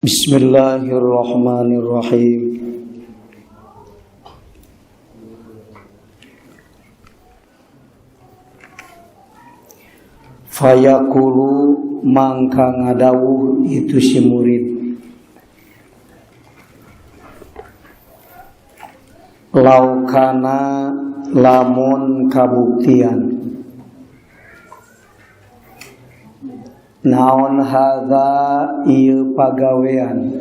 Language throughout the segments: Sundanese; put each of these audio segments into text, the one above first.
Bismillahirrahmanirrahim. Fayaqulu mangka ngadawuh itu si murid, laukana lamun kabuktian naon hadza ieu pagawean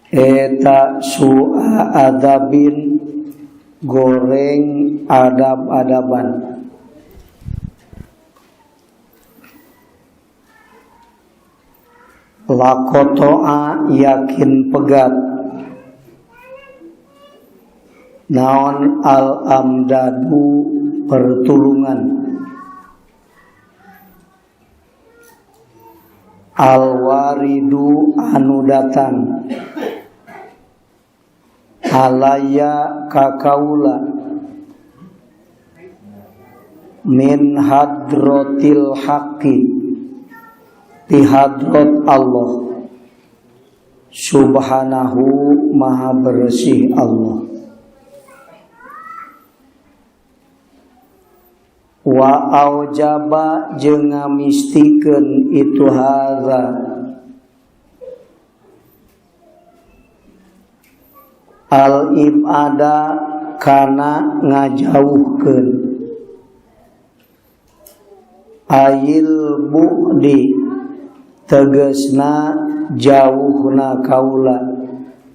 eta su'a adabin goreng adab-adaban lakotoa yakin pegat naon al amdadu pertulungan al waridu anu datang alaya kakaula min hadrotil haqqi ti hadrot Allah subhanahu maha bersih Allah wa aujaba jeung ngamistikeun itu hadza al ibada kana ngajauhkeun ayil bu'di tegesna jauhna kaula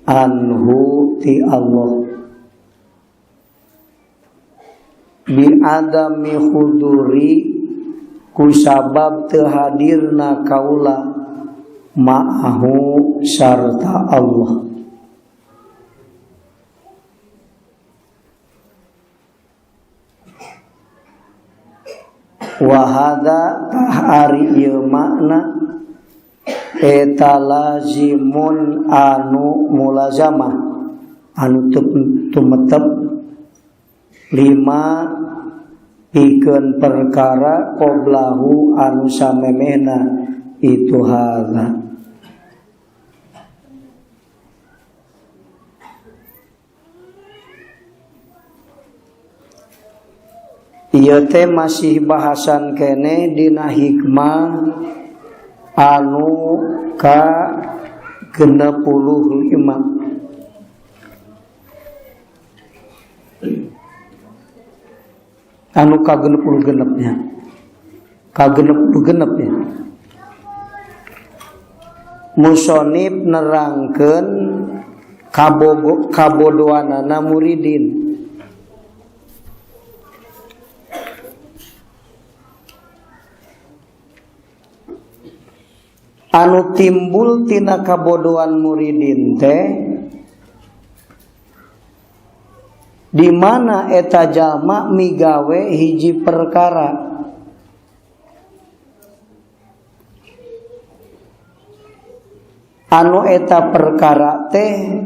anhu ti Allah bi adami huduri kusabab teu hadirna kaula ma'ahu sarta Allah. Wa hadza tah ari ieu makna eta lazimun anu mulazamah anu tumetep lima pikeun perkara qoblahu anu samemehna itu hadza. Ieu teh masih bahasan kene dina hikmah anu ka 65. Anu ka 66 nya. Ka 66 ya. Musonib nerangkeun kabodohanana muridin. Anu timbul tina kabodohan muridin teh di mana eta jalma migawe hiji perkara anu eta perkara teh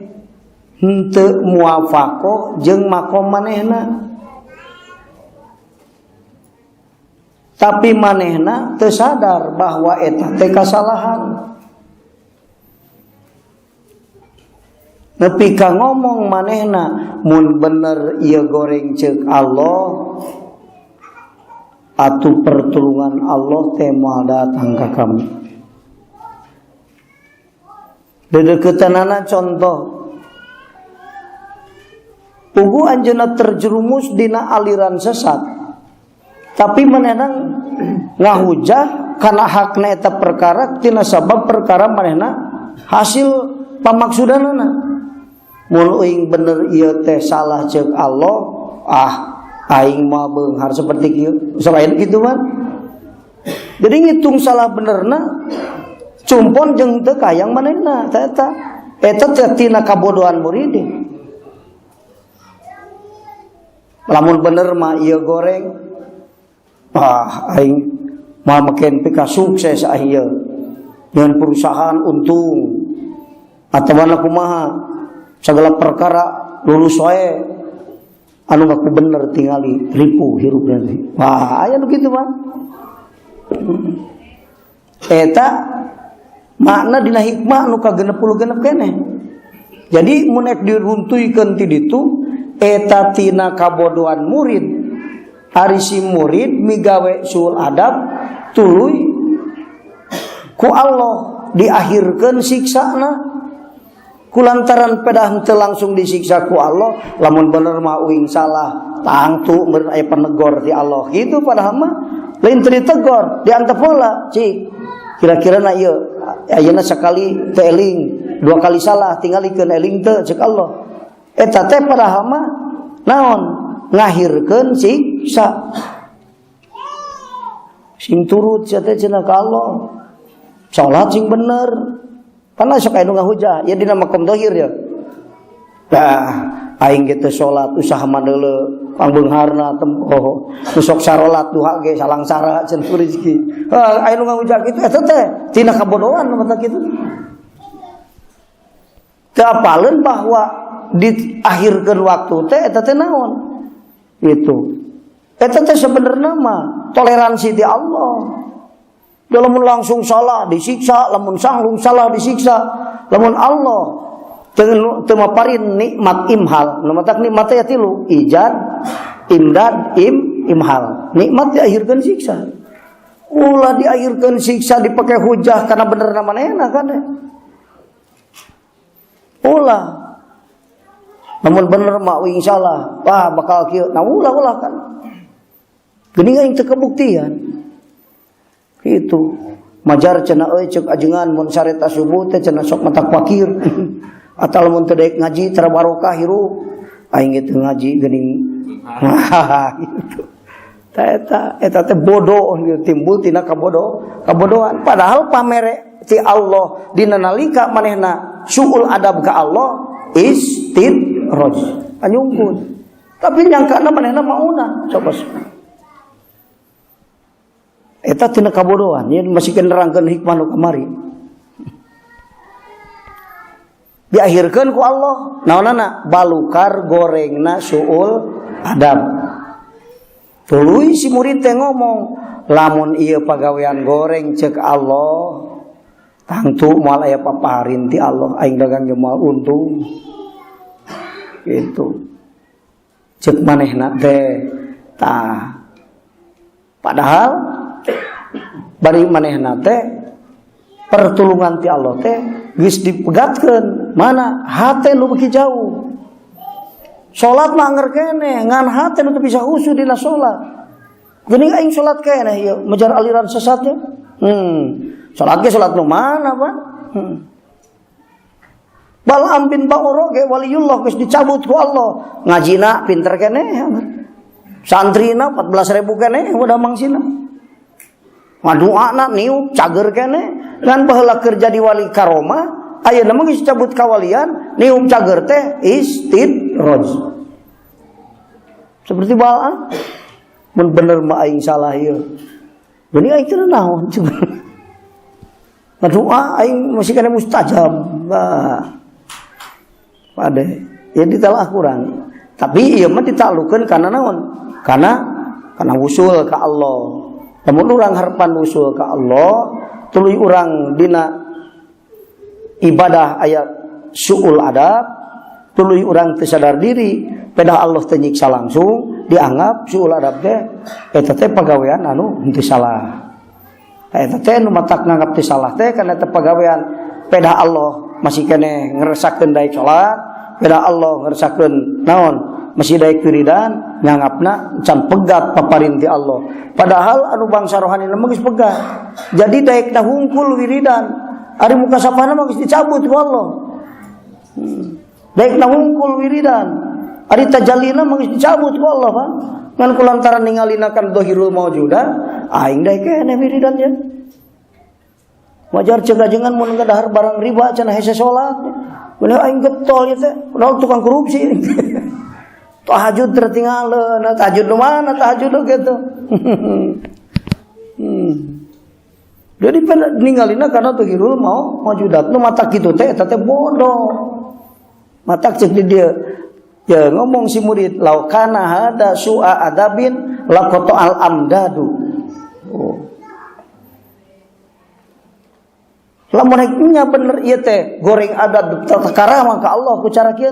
henteu muwafaqah jeung makom manehna tapi manehna teu sadar bahwa eta teh kasalahan. Nepi ka ngomong manehna mun bener ieu goreng ceuk Allah atuh pertulungan Allah teh moal datang ka kami. Dedeuketanana contoh pugu anjeunna terjerumus dina aliran sesat tapi manehna ngahujah kana hakna eta perkara tina sabab perkara manehna hasil pamaksudanana. Mun euing bener ieu teh salah ceuk Allah, ah aing mah beunghar seperti kieu. Sok aya kitu mah. Jadi ngitung salah benerna cumpon jeung teu kayang manehna eta eta. Eta teh tina kabodohan muridin. Lamun bener mah ieu goreng, ah aing mah maken pika sukses aing ieu. Dengan perusahaan untung atawa kumaha segala perkara lulus wae anu ngaku bener tingali ripuh hirup nanti. Wah, aya nu kitu mah. Eta makna dina hikmah nu ka-66 keneh. Jadi mun ek diruntuikeun ti ditu eta tina kabodohan murid. Ari si murid migawe suul adab tuluy ku Allah diakhirkeun siksana. Kulantaran pedah henteu langsung disiksa ku Allah, lamun bener mah uing salah, tangtu meureun aya penegor ti Allah. Gitu padahal mah lain teu ditegor, diantep heula, cik. Kira-kira na ieu ayeuna sakali teu eling, dua kali salah tingalikeun eling teu cek Allah. Eta teh padahal mah naon? Ngahirkeun siksa. Sing turut sia teh cenah ka Allah. Salat sing bener. Karena sok aya nu ngahujah, ya dina makom dohir ya. Dah aing ge teu salat usaha mandeule pangbeungharna tempo. Nu sok sarolat duha ge salangsara cenah rezeki. Ah aya nu ngahujah kitu eta teh tina kabodohan nu mata kitu. Teu apaleun bahwa diakhirkeun waktu teh eta teh naon? Itu. Eta teh sebenarnya mah toleransi di Allah. Lamun langsung salah disiksa, lamun sanglung salah disiksa, lamun Allah teu maparin nikmat imhal, nu matak nikmat ya tilu, ijad, imdad, imhal. Nikmat diakhirkeun siksa. Ulah diakhirkeun siksa dipakai hujah karena bener manehna kan. Ulah. Namun bener mah uing salah, wah bakal kieu. Nah ulah kan. Geuning aing teu kebuktian. Itu majar cenah euy ceuk ajengan mun sareta subuh teh cenah sok matak fakir. Atau lamun teu daek ngaji tara barokah hirup. Aing ge teu ngaji geuning. Gitu. Ta eta eta teh bodoh timbul tina kabodohan. Padahal pamere ti Allah dina nalika manehna suul adab ka Allah istidraj. Anyungkun. Tapi nyangkana manehna mauna coba. Eta tina kabodohan, ya masih nerangkeun hikmah nu kamari. Diakhirkeun ku Allah, naonana balukar gorengna suul adab. Tuluy si murid teh ngomong, lamun ieu pagawean goreng cek Allah, tangtu moal aya paparin ti Allah, aing dagang ge moal untung. Gitu. Cek manehna teh tah. Padahal bari manehna teh pertulungan ti Allah teh geus dipegatkeun mana hate nu beuki jauh. Salat mah anger keneh ngan hate nu teu bisa khusyuk dina salat. Geuning aing salat keneh ieu mejar aliran sesatnya. Salat ge salat nu mana, Pak? Bal'am bin Ba'ura ge waliullah geus dicabut ku Allah. Ngajina pinter keneh. Santrina 14.000 keneh udah mangsina. Ngaduana niup cager keneh ngan baheula keur jadi wali karomah ayeuna mah geus cabut kawalian niup cager teh istidraj. Seperti Bal'am mun bener mah aing salah ieu. Geuning aing teu naon ngadoa aing masih kana mustajab. Bah. Pade ya ditelah kurang. Tapi ieu mah ditalukeun kana naon? Karena wusul ka Allah. Lamun urang harapan wusul ka Allah, tuluy urang dina ibadah aya suul adab, tuluy urang teu sadar diri, pedah Allah teu nyiksa langsung, dianggap suul adab teh eta teh pagawean anu henteu salah. Eta teh nu matak nganggap teu salah teh kana eta pagawean pedah Allah masih keneh ngeresakeun daek salat, pedah Allah ngeresakeun naon masih daek wiridan nganggapna can pegat paparin ti Allah. Padahal anu bangsa rohani mah geus pegat. Jadi daekna hungkul wiridan. Ari muka sapana mah geus dicabut ku Allah. Daekna hungkul wiridan. Ari tajallina mah geus dicabut ku Allah, Pak. Ngan kulantaran ningalina kan dohirul maujudat, aing daek keneh wiridan ya. Wajar cek ajengan mun ngadahar barang riba cenah hese salat. Bener aing getol ieu teh, padahal tukang korupsi. Tahajud tertinggalan, tahajud di mana tahajud gitu. Jadi pada ninggalina karena dohirul mau maujudat. Nu mata kitu teh eta teh bodoh. Matak cek di dia. Ya ngomong si murid, lau kana hada su'a adabin laqata al amdadu. Oh. Lamun nya bener ieu teh goreng adat tata maka Allah ku cara kieu.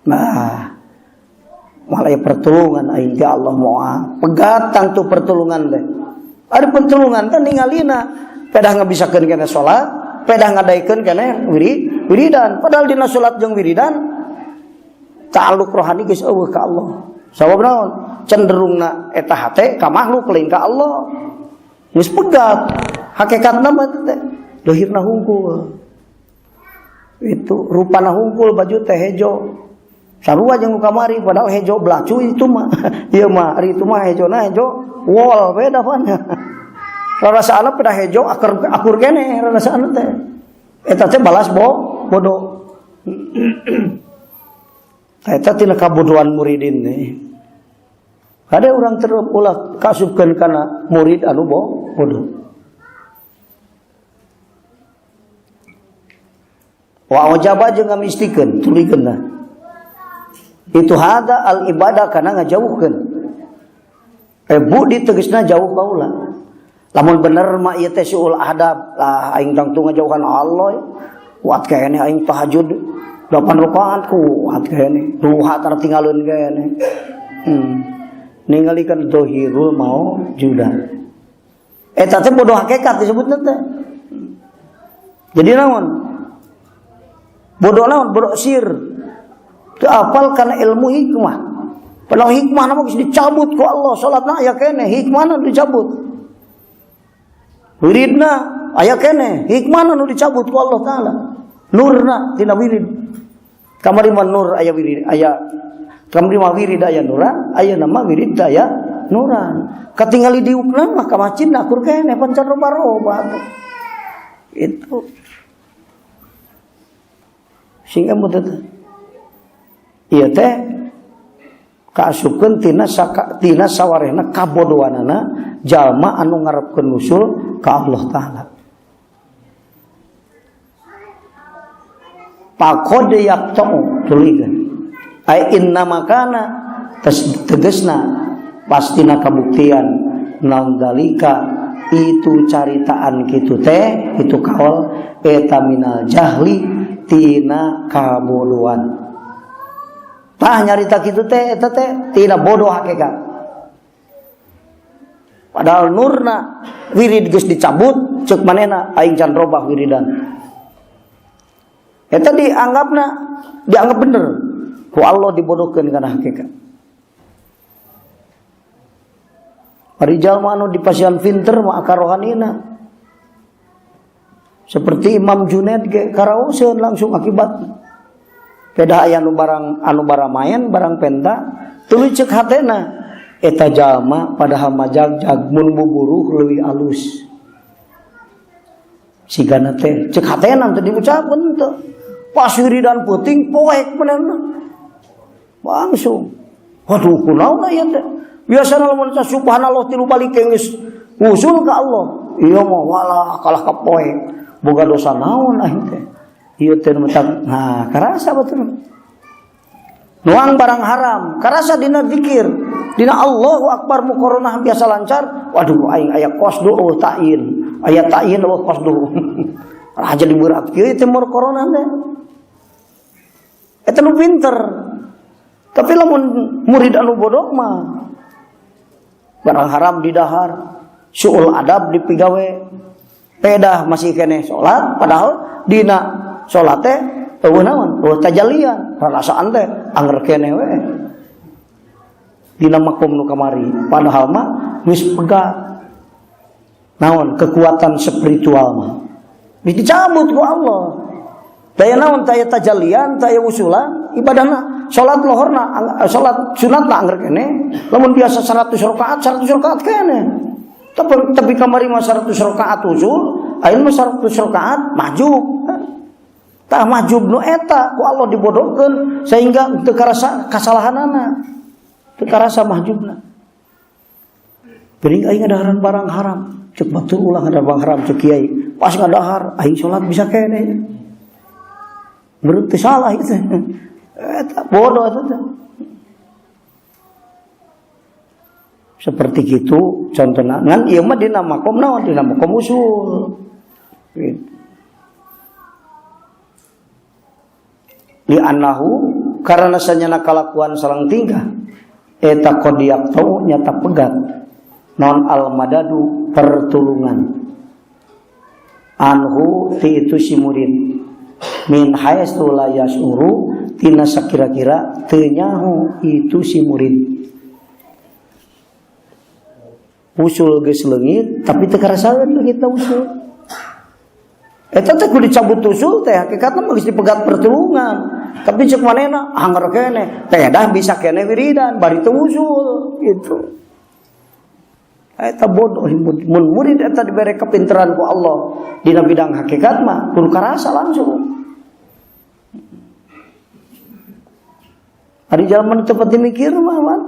Nah, malah ya pertolongan aing ti Allah moal. Pegat tangtu pertolongan teh. Ari pertolongan teh ningalina pedah ngabisakeun keneh salat, pedah ngadaikeun keneh wiridan. Padahal dina salat jeung wiridan ta'alluq rohani geus euweuh ka Allah. Sabab naon? Cenderungna eta hate ka makhluk lain ka Allah. Geus pegat. Hakikatna mah teh dohirna hungkul. Itu rupana hungkul baju teh hejo. Sarua jeung nu kamari padahal hejo belacu itu mah. Ieu mah ari itu mah hejona hejo wol beda pan. Rarasaan pada hejo akur akur keneh rarasaan teh. Eta teh balas bodoh. Eta tina kabodohan muridin teh. Ada orang terus ulah kasupkeun kana murid anu bodoh. Wa wajaba jeung ngamistikeun tulikeun lah. Itu hada al ibadah kana ngajauhkeun. Budi tegasna jauh kaula. Lamun bener mah ieu teh suul adab, lah aing tangtu ngajauhan Allah. Kuat keneh aing tahajud 8 rakaat kuat keneh. Duha tertinggalun keneh. Ningalikeun dohirul mau juda. Eta teh bodoh hakikat disebutna teh. Jadi naon? Bodoh naon? Bodoh sir. Teu apal kana ilmu hikmah. Padahal hikmah nama geus dicabut ku Allah, salatna aya keneh, hikmahna dicabut. Wiridna aya keneh, hikmahna nu dicabut ku Allah Taala. Nurna tina wirid. Kamari mah nur aya wirid, aya kamari mah wirid aya nuran, aya nama wirid aya nuran. Katingali diukna mah ka masjid akur keneh pancan roba-roba. Itu. Sing emut teh. Ieu teh kaasupkeun tina sawarehna kabodohanana jalma anu ngarepkeun usul ka Allah Taala. Faqad yaqta'u tulikeun. Ai inna makana tegasna pastina kabuktian naon dalika itu caritaan kitu teh itu kaol eta minal jahli tina kabodohan. Tah nyarita kitu teh eta teh tina bodoh hakikat. Padahal nurna wirid geus dicabut ceuk manehna aing can robah wiridan. Eta dianggap bener ku Allah dibodohkeun kana hakikat. Ari jalma anu dipasihan pinter mah akar rohanina. Seperti Imam Junaid ge karaoseun langsung akibat. Pedah aya nu barang anu baramaen barang penta tuluy ceuk hatena eta jalma padahal majagjag mun buburuh leuwih alus. Sigana teh ceuk hatena teu diucapkeun teu. Pas wiridan peuting poek manehna. Langsung. Waduh kunaon aya teh? Biasana lamun subhanallah tilu balik geus ngusul ka Allah. Ieu mah walah kalah ka poek. Boga dosa naon aing teh? Ieu teh mentak nah karasa batur. Nuang barang haram, karasa dina zikir, dina Allahu akbar muqaranah biasa lancar. Waduh aing aya qasdu eueuh ta'yin, aya ta'yin eueuh qasdu. Raja diberat kieu teh muqaranah teh. Eta nu pinter. Tapi lamun murid anu bodoh mah barang haram didahar, suul adab dipigawe, pedah masih keneh salat padahal dina salat teh eueuh naon? Eueuh tajalian, rarasaan teh angger keneh we. Dina makom nu kamari, padahal mah geus pegat. Naon kekuatan spiritual mah. Geus dicabut ku Allah. Daya naon taya tajalian, taya usulan, ibadahna salat lohorna, salat sunatna angger keneh. Lamun biasa 100 rakaat, 100 rakaat keneh. Tapi kamari mah 100 rakaat usul, ayeuna mah 100 rakaat mahjub. Tah mahjub nu eta ku Allah dibodohkeun sehingga teu karasa kasalahanana. Teu karasa mahjubna. Geuning aing ngadaharan barang haram, ceuk batur ulah ngadahar barang haram ceuk kiai. Pas ngadahar aing salat bisa keneh. Berarti salah itu. Eta bodoh eta teh. Seperti gitu contohna ngan ieu mah dina makom naon dina makom usul. Gitu. Li annahu karana sanyana kalakuan sareng tingkah eta qadiyak tau nyata pegat non al madadu pertulungan anhu ti itu si murid min haitsu la yasuru tina sakira-kira teu nyaho itu si murid. Usul geus leungit tapi teu karasaeun leungitna usul. Eta teh kudu dicabut usul teh hakikatna mah geus dipegat pertulungan. Tapi cek manehna angger keneh pedah bisa keneh wiridan bari teu usul gitu. Eta bodoh mun murid eta dibere kepinteran ku Allah dina bidang hakikat mah kudu karasa langsung. Ari jalma nu teu pati mikir mah man.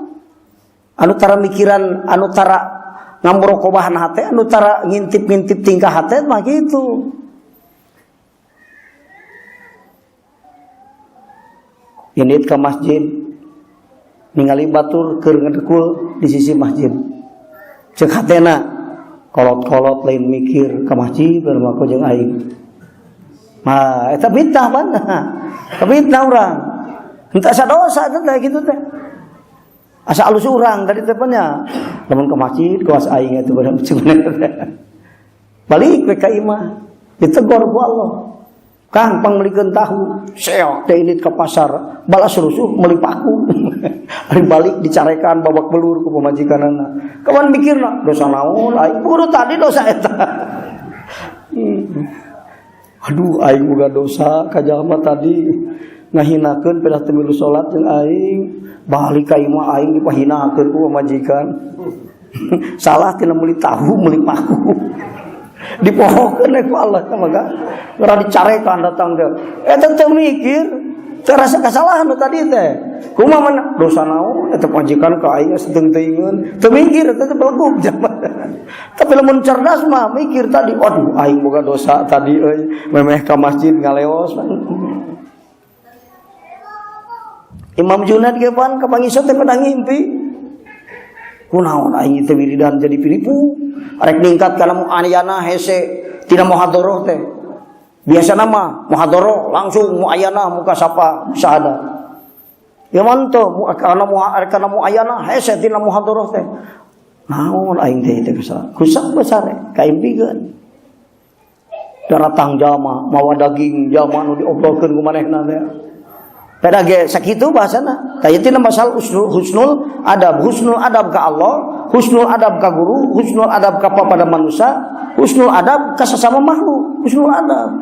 Anu tara mikiran, anu tara ngamurokobahan hate, anu tara ngintip-ngintip tingkah hate mah gitu. Indit ka masjid ningali batur keur ngedekul di sisi masjid. Cek hatena kolot-kolot lain mikir ka masjid bermako jeung aing. Mah eta fitnah pan. Fitnah urang. Henteu asa dosa eta teh kitu teh. Asa alus urang tadi teh nya. Lamun ka masjid kawas aing eta bener teh. Balik we ka imah ditegor ku Allah. Kang pangmelikeun tahu, seok teh indit ka pasar, balas rusuh meuli paku. Ari balik dicarekan babak belur ku pamajikanana. Kawan mikirna dosa naon aing buru tadi dosa eta. Aduh aing boga dosa ka jalma tadi ngahinakeun pedah teu milu salat jeung aing, balik ka imah aing dipahinakeun ku pamajikan. Salah tina meuli tahu meuli paku. Dipohokeun ku Allah teh maka ora dicarekan datang teh. Eta teu mikir, teu rasa kesalahan nu tadi teh. Kumaha mana dosa naon eta pamajikan ka aing seteung-teuingeun. Teu mikir eta teh belegug jaman. Tapi lamun cerdas mah mikir tadi, aduh aing boga dosa tadi euy, memeh ka masjid ngaleos. Imam Junaid ge pan ka pangisot teh pada ngimpi. Kunaon aing teh wiridan jadi piripu. Arek ningkat kana muayyana hese tina muhadharah teh. Biasana mah muhadharah langsung muayyana muka sapa syahadat. Ya manto kana arek kana muayyana hese tina muhadharah teh. Naon aing teh teh kesalahan. Kusak besar kaimpikeun. Daratang jalma mawa daging jalma nu diobrolkeun ku manehna teh. Pada ge sakitu bahasana. Tah ieu tina masalah husnul adab, husnul adab ka Allah, husnul adab ka guru, husnul adab ka pada manusia, husnul adab ka sesama makhluk, husnul adab.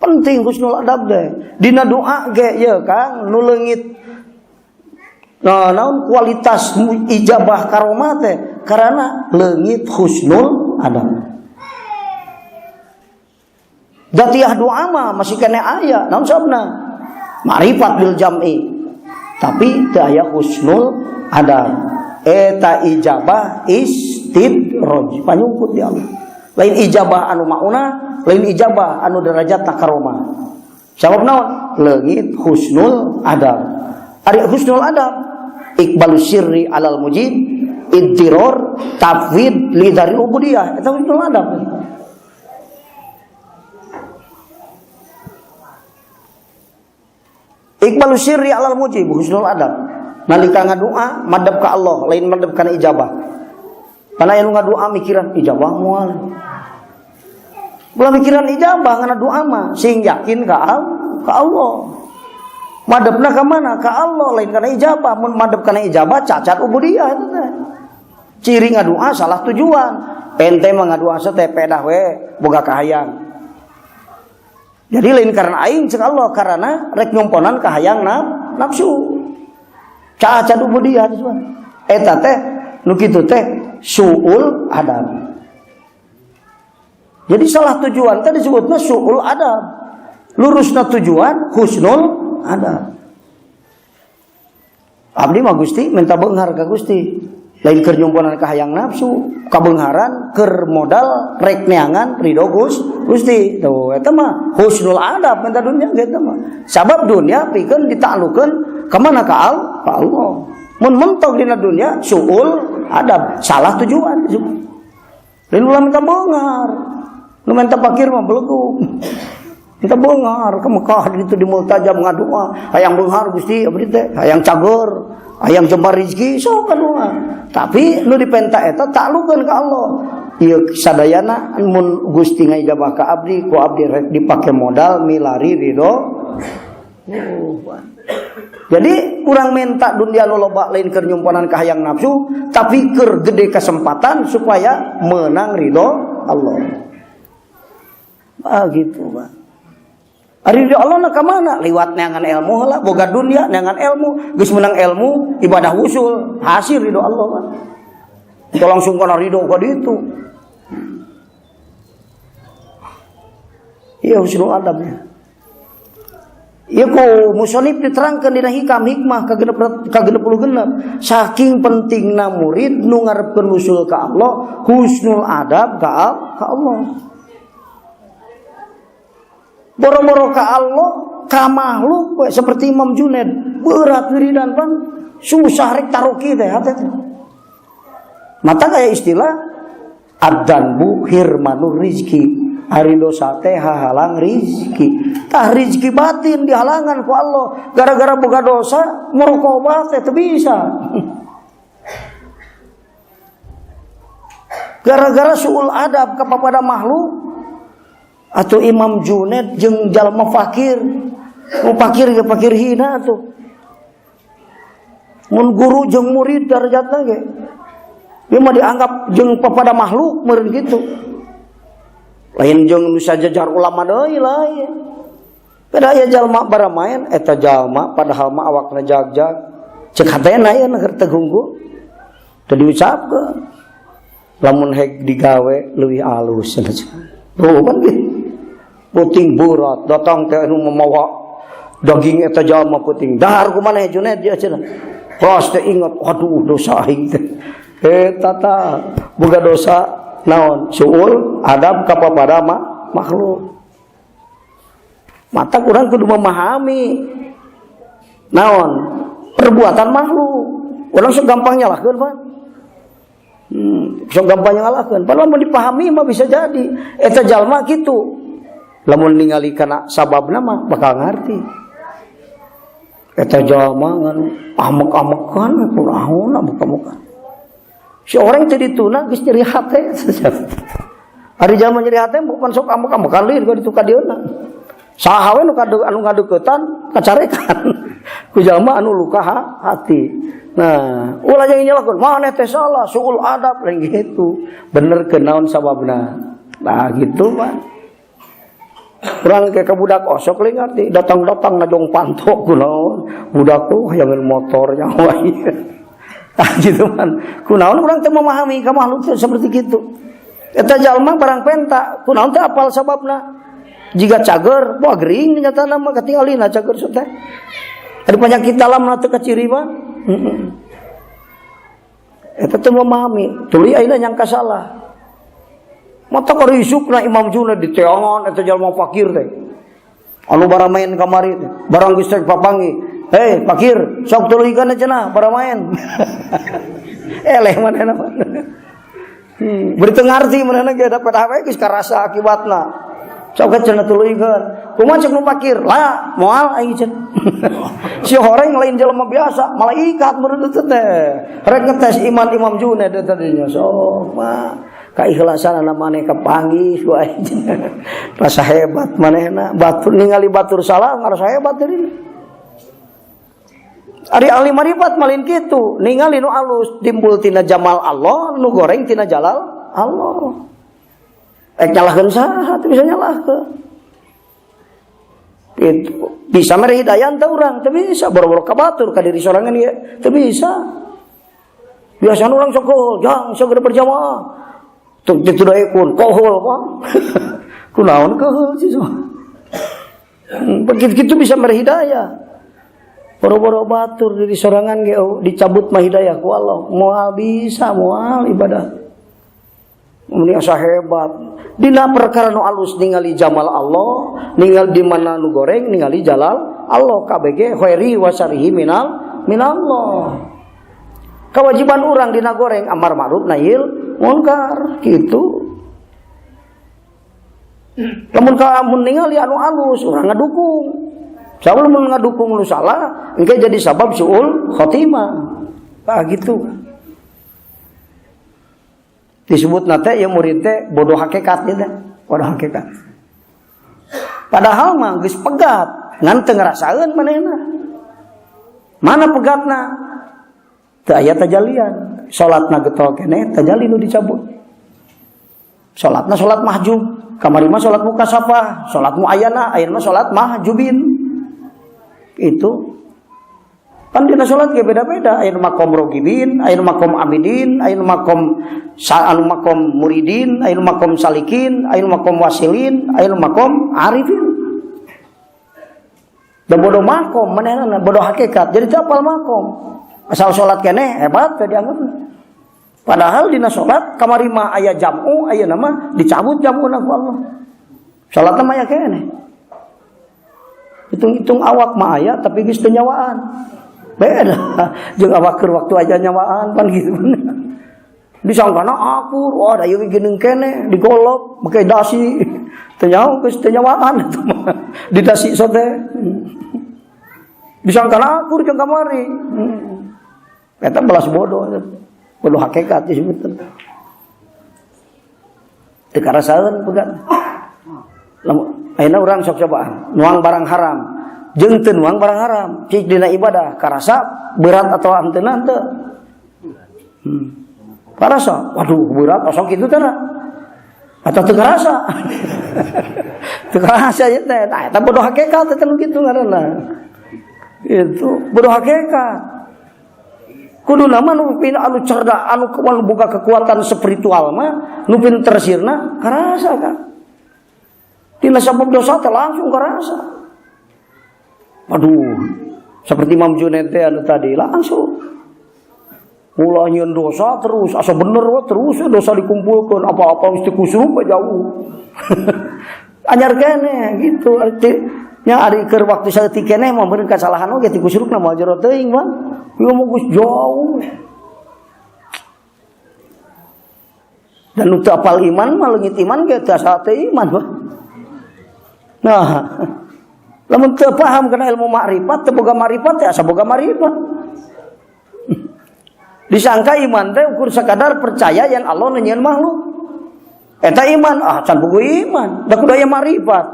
Penting husnul adab teh. Dina doa ge ye Kang nu leungit. Nah, naon kualitas ijabah karomah teh karena leungit husnul adab. Datiah doa mah masih kene aya, naon sabna? Ma'rifat bil jam'i. Tapi teu aya husnul adab. Eta ijabah istidraj, panyungkut di Allah. Lain ijabah anu mauna, lain ijabah anu derajat takaromah. Sabab naon? Leungit husnul adab. Ari husnul adab iqbalu sirri alal mujib, iddiror tafwid li dzaril ubudiyah. Eta husnul adab. Iqbalu sirri alal mujib husnul adab. Nalika ngadoa madhep ka Allah, lain madhep kana ijabah. Karena anu ngadoa mikiran ijabah moal. Ulah mikiran ijabah ngana doa mah sing yakin ka Allah. Madhepna ka mana? Ka Allah, lain kana ijabah. Mun madhep kana ijabah cacat ubudiyah eta teh. Ciri ngadoa salah tujuan. Ente mah ngadoa teh pedah we boga kahayang. Jadi lain karena aing cek Allah karena rek nyomponan kahayang nafsu. Cacat ubudiyah disebut. Eta teh nu kitu teh suul adab. Jadi salah tujuan teh disebutna suul adab. Lurusna tujuan husnul adab. Abdi mah Gusti minta beunghar ka Gusti. Lain keur nyomponan kahayang nafsu, kabeungharan keur modal rek neangan ridho Gusti. Tuh eta mah husnul adab minta dunya gitu mah. Sabab dunya pikeun ditaklukeun ka mana ka Allah. Mun mentok dina dunya suul adab, salah tujuan. Lain ulah minta beunghar. Nu minta pakir mah belegug. Kita beunghar ke Mekah itu di multajam ngadoa, hayang beunghar Gusti abdi teh, hayang cager, hayang jembar rezeki sok ngadoa. Tapi nu dipenta eta taklukeun ka Allah. Ieu sadayana mun Gusti ngaijabah ka abdi, ku abdi rek dipake modal milari ridho. Jadi kurang minta dunia nu loba lain keur nyumponan ka hayang nafsu, tapi keur gede kesempatan supaya menang ridho Allah. Ah gitu, Pak. Ari ridho Allah na ka mana? Liwat neangan ilmu lah, boga dunia neangan ilmu, geus menang ilmu, ibadah usul, hasil ridho Allah, Pak. Itu langsung kana ridho ka ditu. Iya husnul adabnya. Iya ku musonib diterangkan dina hikam hikmah ka 66. Saking pentingna murid nu ngarepkeun usul ka Allah, husnul adab ka Allah. Boro-boro ka Allah, ka makhluk seperti Imam Junaid, berat wiridan pan, susah rek taruki teh hate teh. Mata kayak istilah ad-danbu hirmanur rizki. Ari dosa teh hahalang rizki. Tah rizki batin dihalangan ku Allah. Gara-gara boga dosa muraqabah teh teu bisa. Gara-gara suul adab kepada makhluk atau Imam Junaid jeung jalma fakir. Nu fakir ge fakir hina atuh. Mun guru jeung murid darajatna ge. Ieu mah dianggap jeung kepada makhluk meureun kitu. Lain jeung nu sajajar ulama deui lain. Beda aya jalma baramaen eta jalma padahal mah awakna jag-jag. Ceuk hatena ieu keur teu gunggu. Teu diucapkeun. Lamun hek digawe leuwih alus cenah. Tuh kan gitu. Puting berat datang teh anu mamawa daging eta jalma puting. Dahar kumaneh Junaid dia cenah. Ros teh ingat waduh dosa aing teh. Eta tah boga dosa naon suul adab kapapada makhluk. Mata kurang kudu memahami naon perbuatan makhluk. Urang sok gampang nyalahkeun, Pak. Sok gampang nyalahkeun. Padahal mun dipahami mah bisa jadi eta jalma kitu. Lamun ningali kana sababna mah bakal ngarti. Eta jalma ngan amek-amekan kunaon amek-amekan. Si orang teh dituna geus nyeri hate. Ari jalma nyeri hate bukan sok amek-amekan lieur ka ditu ka dieuna. Saha we nu anu ngadeuketan kacarekan. Ku jalma anu luka hati. Nah, ulah jeung nyalahkeun, maneh teh salah, suul adab lain gitu. Bener ke naon sababna. Nah, gitu Pak. Urang ke ka budak osok lain ngarti, datang-datang ngajong pantok kunaon. Budak tuh hayangeun motor nyawa ieu. Ah gitu kan. Kunaon urang teh memahami ka makhluk teh seperti kitu. Eta jalma barang penta, kunaon teh apal sababna. Jika cager, wah gering nyatana mah katingalina cager teh. Ada penyakit dalam teu kaciri mah. Eta teh memahami, tuluy ayeuna nyangka salah. Mata karisukna Imam Junaid diteangan eta jalma fakir teh. Anu baramaen kamari teh, barang geus teh papanggih. Hei fakir, sok tuluykeun cenah baramaen. Eleh manehna. Beureut teu ngarti manehna ge dapat apa geus karasa akibatna. Sok cenah tuluykeun. Kumaha cek nu fakir? Lah, moal aing cenah. Si horeng lain jelema biasa, malaikat meureun teh. Rek ngetes iman Imam Junaid teh tadinya. Sok mah keikhlasan maneh kapanggih ku aing. Rasa hebat manehna, batur ningali batur salah ngarasa hebat dirina. Ari ahli marifat malin kitu, ningali nu alus timbul tina jamal Allah, nu goreng tina jalal Allah. Ek nyalahkeun saha teu bisa nyalahkeun. Itu bisa mere hidayah teh urang, teu bisa boro-boro ka batur ka diri sorangan ieu, teu bisa. Biasana urang sok jang segera berjamaah. Tuk ditu daekun kohol Pak. Kunaon kohol sih so. Begitu bisa mere hidayah. Boro-boro batur diri sorangan ge dicabut mah hidayah ku Allah. Moal bisa, moal ibadah. Mun asa hebat. Dina perkara nu alus ningali jamal Allah, ningali di mana nu goreng ningali jalal Allah KBG khairi wa syarrihi minallah. Kewajiban urang dina goreng amar ma'ruf nahi munkar gitu. Lamun ka mun ningali anu alus urang ngadukung. Sabab mun ngadukung nu salah engke jadi sabab suul khotimah. Tah gitu. Disebut nate ya murid teh bodoh hakikat gitu. Bodoh hakikat. Padahal mah geus pegat, ngan teu ngarasaeun manehna. Mana pegatna? Teu aya tajalian. Salatna getol keneh tajali nu dicabut. Salatna salat mahjub, kamari mah salat mukasafah, salat muayyana, ayeuna mah salat mahjubin. Itu kan dina salat ge beda-beda, aya makom rogibin, aya makom amidin, aya makom anu makom muridin, aya makom salikin, aya makom wasilin, aya makom arifin. Da bodoh makom manehna bodoh hakikat. Jadi teu apal makom. Asal salat keneh hebat teh dianggap. Padahal dina salat kamari mah aya jam'u, aya nama dicabut jam'una ku Allah. Salatna mah aya keneh. Hitung-hitung awak mah aya tapi geus teu nyawaan. Beda jeung awak keur waktu aja nyawaan pan gitu. Disangkana akur, wah da ieu geuneung keneh digolok make dasi. Teu nyaho geus teu nyawaan eta mah. Di dasi sote. Disangkana akur jeung kamari. Eta belas bodoh. Bodoh hakikat disebutkan. Teu karasaeun pegat. Lamun ayeuna urang sok cobaan nuang barang haram jeung teu nuang barang haram cik dina ibadah karasa berat atau henteu teu. Karasa, waduh berat osok kitu teh atau teu karasa. Teu karasa ieu teh. Tah eta bodoh hakikat teh nu kitu ngaranna. Itu bodoh hakikat. Kudu nama nu pin anu cerda anu anu boga kekuatan spiritual mah nu pinter sirna karasa kan. Tina sabab dosa teh langsung karasa. Aduh, seperti Imam Junaid teh anu tadi langsung. Ulah nyieun dosa terus, asa bener we terus dosa dikumpulkeun, apa-apa mesti kusrup we jauh. Anyar keneh gitu artinya ari keur waktu saeutik keneh mah meureun kasalahan oge ti kusrupna moal jero teuing mah. Ieu mah geus jauh. Dan nu teu apal iman mah leungit iman ge teu asa teu iman mah. Nah, lamun teu paham kana ilmu makrifat, teu boga makrifat teh asa boga makrifat. Disangka iman teh ukur sekadar percaya yang Allah nu nyieun makhluk. Eta iman, ah can boga iman, da kudu aya makrifat.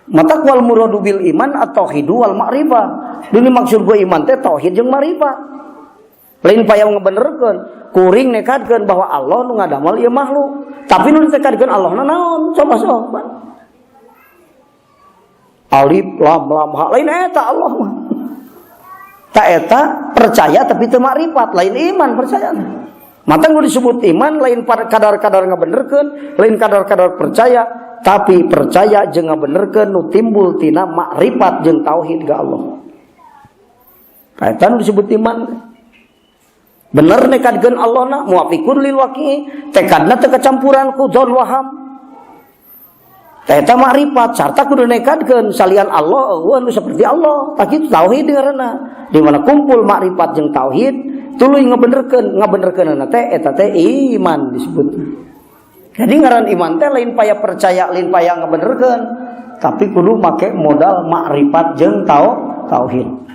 Mata wal muradu bil iman atau tauhidu wal makrifah. Dini maksud gue iman teh tauhid jeung makrifat. Lain payah ngebenerkeun, kuring nekadkeun bahwa Allah nu ngadamel ieu makhluk. Tapi nu ditekadkeun Allah na naon? Coba sok. Alif lam lam ha lain eta Allah mah. Ta eta percaya tapi teu makrifat, lain iman percaya. Mata nu disebut iman lain kadar-kadar ngabenerkeun, lain kadar-kadar percaya, tapi percaya jeung ngabenerkeun nu timbul tina makrifat jeung tauhid ka Allah. Eta nu disebut iman. Bener nekadkeun Allah na muwafiqun lil waqi, tekadna teu kecampuran ku dzon waham. Eta makrifat sarta kudu nekadkeun salian Allah eueuh nu seperti Allah. Tah kitu tauhid ngaranna. Di mana kumpul makrifat jeung tauhid tuluy ngabenerkeun, ngabenerkeunna teh eta teh iman disebut. Jadi ngaran iman teh lain paya percaya, lain paya ngabenerkeun, tapi kudu make modal makrifat jeung tauhid.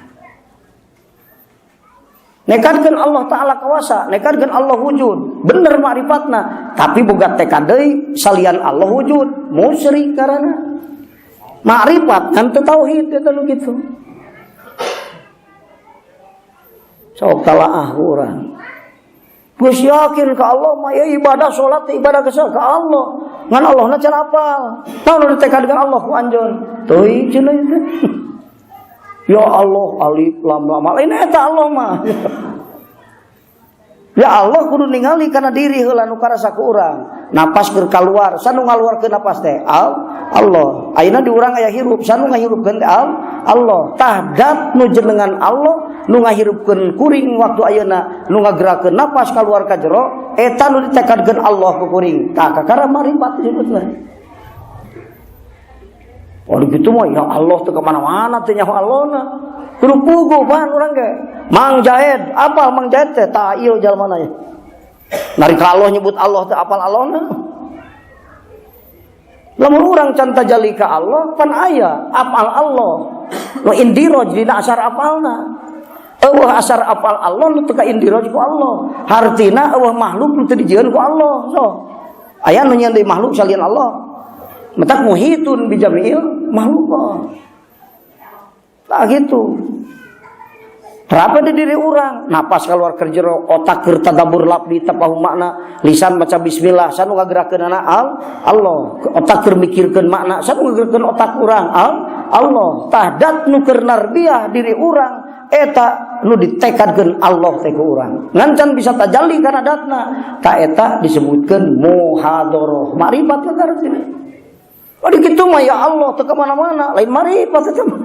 Nekadkeun Allah Ta'ala kawasa, nekadkeun Allah wujud, bener makrifatna, tapi boga tekad deui salian Allah wujud, musyrik karena makrifat kan teu tauhid eta nu kitu. Sok talaah urang. Geus yakin ka Allah mah ya ibadah salat ibadah ka Allah. Ngan Allahna can apal. Naon nu ditekadkeun Allah ku anjeun? Teuing cenah ieu. Ya Allah alif lam lam lain eta Allah mah. Ya Allah kudu ningali kana diri heula nu karasa ku urang. Napas keur kaluar, sanu ngaluarkeun napas teh Allah. Ayeuna di urang aya hirup, sanu ngahirupkeun teh Allah. Tah dat nu jenengan Allah nu ngahirupkeun kuring waktu ayeuna nu ngagerakeun napas kaluar ka jero, eta nu ditekadkeun Allah ku kuring. Tah kakara maripat disebutna. Oh gitu mah ya Allah teu kemana-mana teh nyaho Allahna. Kudu puguh pan urang ge. Mang Jahed, apal Mang Jahed teh tah ieu jalmana ya. Nari ka Allah nyebut Allah teh apal Allahna. Lamun urang can tajalli ka Allah pan aya afal Allah. Nu indiroj dina asar afalna. Eueuh asar afal Allah nu teu kaindiroj ku Allah. Hartina eueuh makhluk nu teu dijieun ku Allah. So aya nu nyieun deui makhluk salian Allah. Matak muhitun bijamiil makhluk. Tah gitu. Terapa di diri orang, napas keluar keur jero, otak keur tadabbur labdi tapahu makna, lisan maca bismillah, sanu ngagerakeunana Allah, otak keur mikirkeun makna, sanu ngagerakeun otak urang Allah. Tah dat nu keur narbiah diri urang eta nu ditekadkeun Allah teh ku urang. Ngan can bisa tajalli kana datna, ta eta disebutkeun muhadharah. Makrifat ka sini. Oh kitu mah ya Allah teu ka mana-mana, lain makrifat eta mah.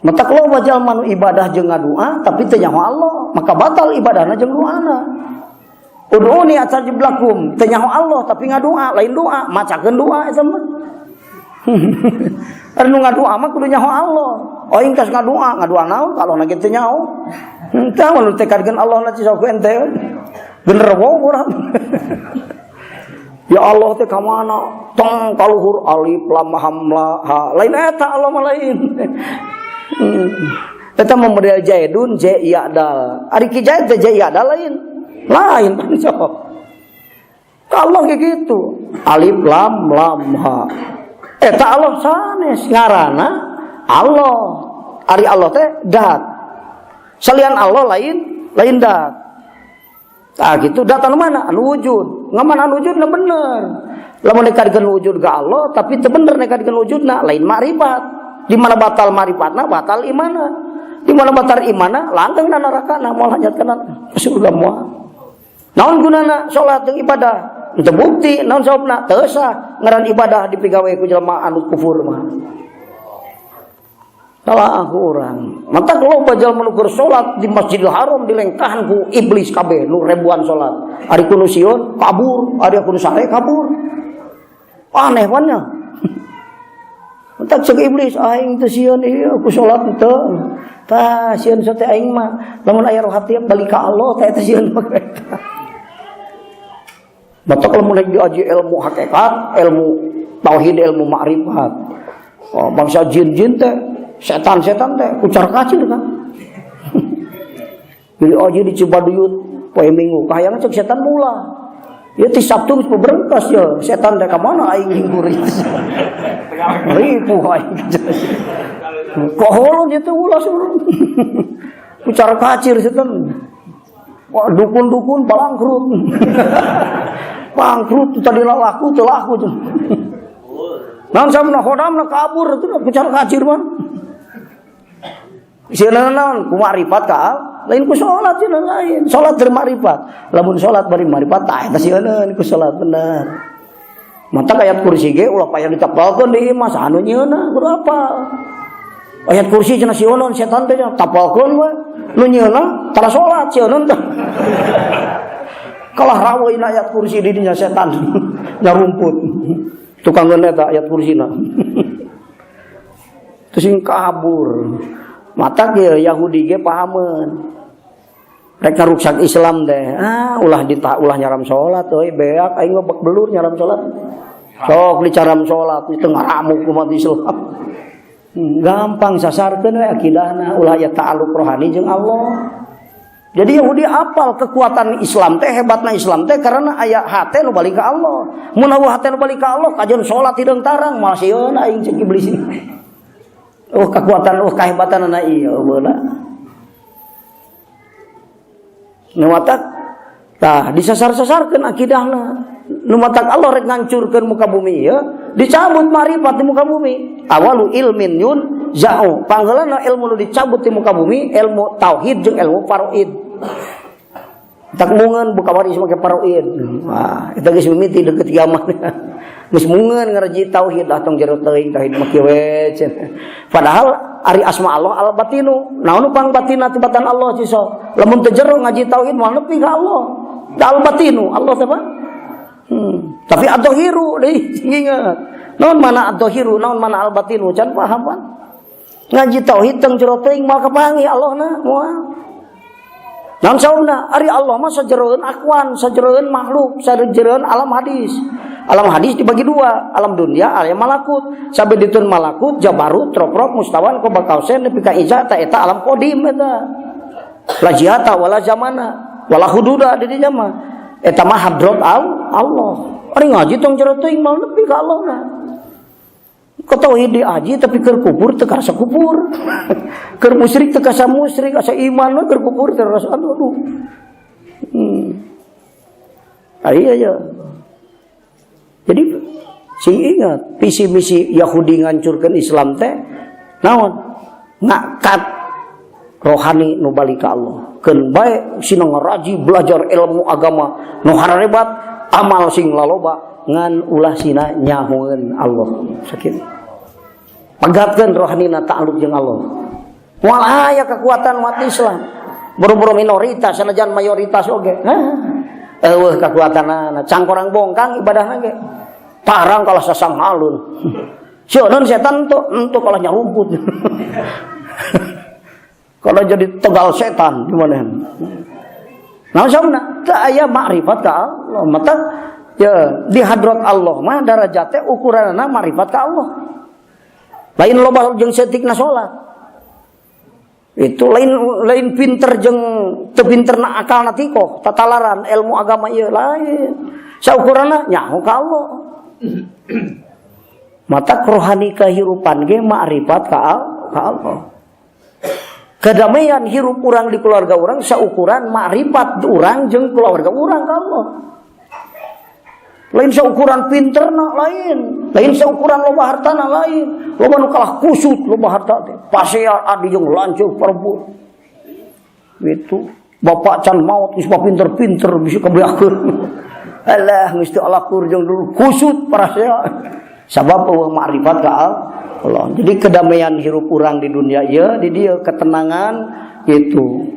Matak loba jalma nu ibadah jeung ngadua tapi teu nyaho Allah, maka batal ibadahna jeung doana. Ud'uni astajib lakum, teu nyaho Allah tapi ngadua, lain doa, macakeun doa eta mah. Ari nu ngadua mah kudu nyaho Allah. Oh ingkas ngadua, ngadua naon kalau na ge teu nyaho. Henteu mun tekadkeun Allah na sok ente. Genderuwo urang. Ya Allah teh ka mana? Tong kaluhur alif lam hamla ha. Lain eta Allah mah lain. Eta mah model Jaidun J ya dal. Ari ki Jaid teh J ya dal lain. Lain pan sok. Allah kayak gitu. Alif lam lam ha. Eta Allah sanes ngaranna Allah. Ari Allah teh dat. Salian Allah lain, lain dat. Tah gitu dat anu mana? Anu wujud. Ngaman anu wujud na bener. Lamun nekadkeun wujud ka Allah tapi teu bener nekadkeun wujudna lain makrifat. Di mana batal marifatna batal imana. Di mana batal imana langgeng na nerakana moal hanyat kana surga moal. Naon gunana salat jeung ibadah? Teu bukti naon sababna? Teu sah ngaran ibadah dipigawe ku jelema anu kufur mah. Salah aku urang. Matak loba jalma nu keur salat di Masjidil Haram dilengkahan ku iblis kabeh nu ribuan salat. Ari ku nu sieun kabur, ari ku nu sare kabur. Aneh banget. Tak cek iblis aing teu sieun ieu ku salat teu. Tah sieun teh aing mah lamun aya roh hati balik ka Allah teh eta sieun mah eta. Batak lamun rek diaji ilmu hakikat, ilmu tauhid, ilmu makrifat. Oh, bangsa jin-jin teh, setan-setan teh kucar kacir kan. Jadi aji di Cibaduyut poe Minggu, kahayang cek setan mula. Ya ti Sabtu geus beberengkas ya, setan teh ka mana aing hinggur. Ripuh aing. Kok holon itu ulah sebelum. Kucar kacir setan. Wah, dukun-dukun bangkrut. Bangkrut tadi laku teu laku. Naon samna khodamna kabur itu kucar kacir mah. Sieun naon ku makrifat ka lain ku salat sieun lain. Salat dari makrifat. Lamun salat bari makrifat tah eta sieun ku salat bener. Mata ayat kursi ge ulah payah ditapalkeun di imah anu nyieunna kudu apal. Ayat kursi cenah sieun setan teh tapalkeun we. Nu nyieunna tara salat sieun teh. Kalah raweun ayat kursi di dinya setan nyarumput. Tukang eta ayat kursina. Terus sing kabur. Mata ge Yahudi ge pahameun. Rek ngaruksak Islam teh. Ah, ulah dita ulah nyaram salat euy beak aing mah bek belur nyaram salat. Sok dicaram salat itu ngaramuk umat Islam. Gampang sasarkeun we akidahna ulah aya ta'alluq rohani jeung Allah. Jadi Yahudi apal kekuatan Islam teh hebatna Islam teh karena aya hate nu balik ka Allah. Mun eueuh hate nu balik ka Allah kajeun salat hideung tarang moal sieun aing ceuk iblis. Oh kekuatan oh kahebatanana ieu beula. Nu matak tah disasar-sasarkeun akidahna. Nu matak Allah rek ngancurkeun muka bumi ieu dicabut marifat di muka bumi. Awalu ilmin yun za'u. Pangheulana ilmu nu dicabut di muka bumi ilmu tauhid jeung ilmu faraid. Tak mungeun buka waris make faraid. Wah, eta geus mimiti deukeut kiamat. Geus mungeun ngaji tauhid lah tong jero teuing tauhid mah kieu we cenah. Padahal ari asma Allah al batinu. Naon nu pang batina tibatan Allah ciso. Lamun teu jero ngaji tauhid moal nepi ka Allah. Da al batinu Allah teh apa? Tapi ad-dhahiru deui ingat. Naon mana ad-dhahiru, naon mana al-batinu can paham pan? Ngaji tauhid tong jero teuing moal kapanggih Allahna moal. Naon sababna? Ari Allah mah sajeroeun akwan, sajeroeun makhluk, sajeroeun alam hadis. Alam hadis dibagi dua, alam dunia, alam malakut. Sampai ditun malakut, jabarut, roprok, mustawan, qoba qausain, nepi ka iza, ta eta alam kodim eta. La jihata wala zamana, wala hududa di dinya mah. Eta mah hadrat Allah. Ari ngaji tong jero teuing mal nepi ka Allah na. Tauhid diaji tapi keur kufur teu karasa kufur. Keur musyrik teu karasa musyrik, asa iman mah keur kufur teu rasa aduh aduh. Ah, iya ya. Jadi sing ingat visi misi Yahudi ngancurkeun Islam teh naon? Ngakat rohani nu balik ka Allah. Keun bae sina ngaraji belajar ilmu agama nu harebat, amal sing laloba ngan ulah sina nyahoeun Allah. Sakitu. Pegatkeun rohanina ta'alluq jeung Allah. Moal aya kekuatan umat Islam. Boro-boro minoritas sanajan mayoritas oge. Hah? Eueuh kekuatanana, cangkorang bongkang ibadahna ge. Tarang kalah sasang halun. Sieun setan tuh entu kalah nyarumput. Kalau jadi tegal setan gimana? Nah, sabna teu aya makrifat ka Allah. Mata ya di hadrat Allah mah darajatnya ukuranna makrifat ka Allah. Lain loba jeung saeutikna salat. Itu lain lain pinter jeung teu pinterna akalna tikoh, tatalaran ilmu agama ieu lain. Saukuranna nyaho ka Allah. Mata rohani kehidupan ge makrifat ka Allah. Kedamaian hirup urang di keluarga urang saukuran makrifat urang jeung keluarga urang ka Allah. Lain seukuran pinter na lain, lain seukuran loba hartana lain. Loba nu kalah kusut loba harta teh. Pasea adi jeung lanceuk parebut. Itu bapak can maut geus pinter-pinter bisa kabeakeun. Alah geus teu alakur jeung dulu kusut parasea. Sabab eueuh makrifat ka Allah. Jadi kedamaian hirup urang di dunia ieu di dieu ketenangan itu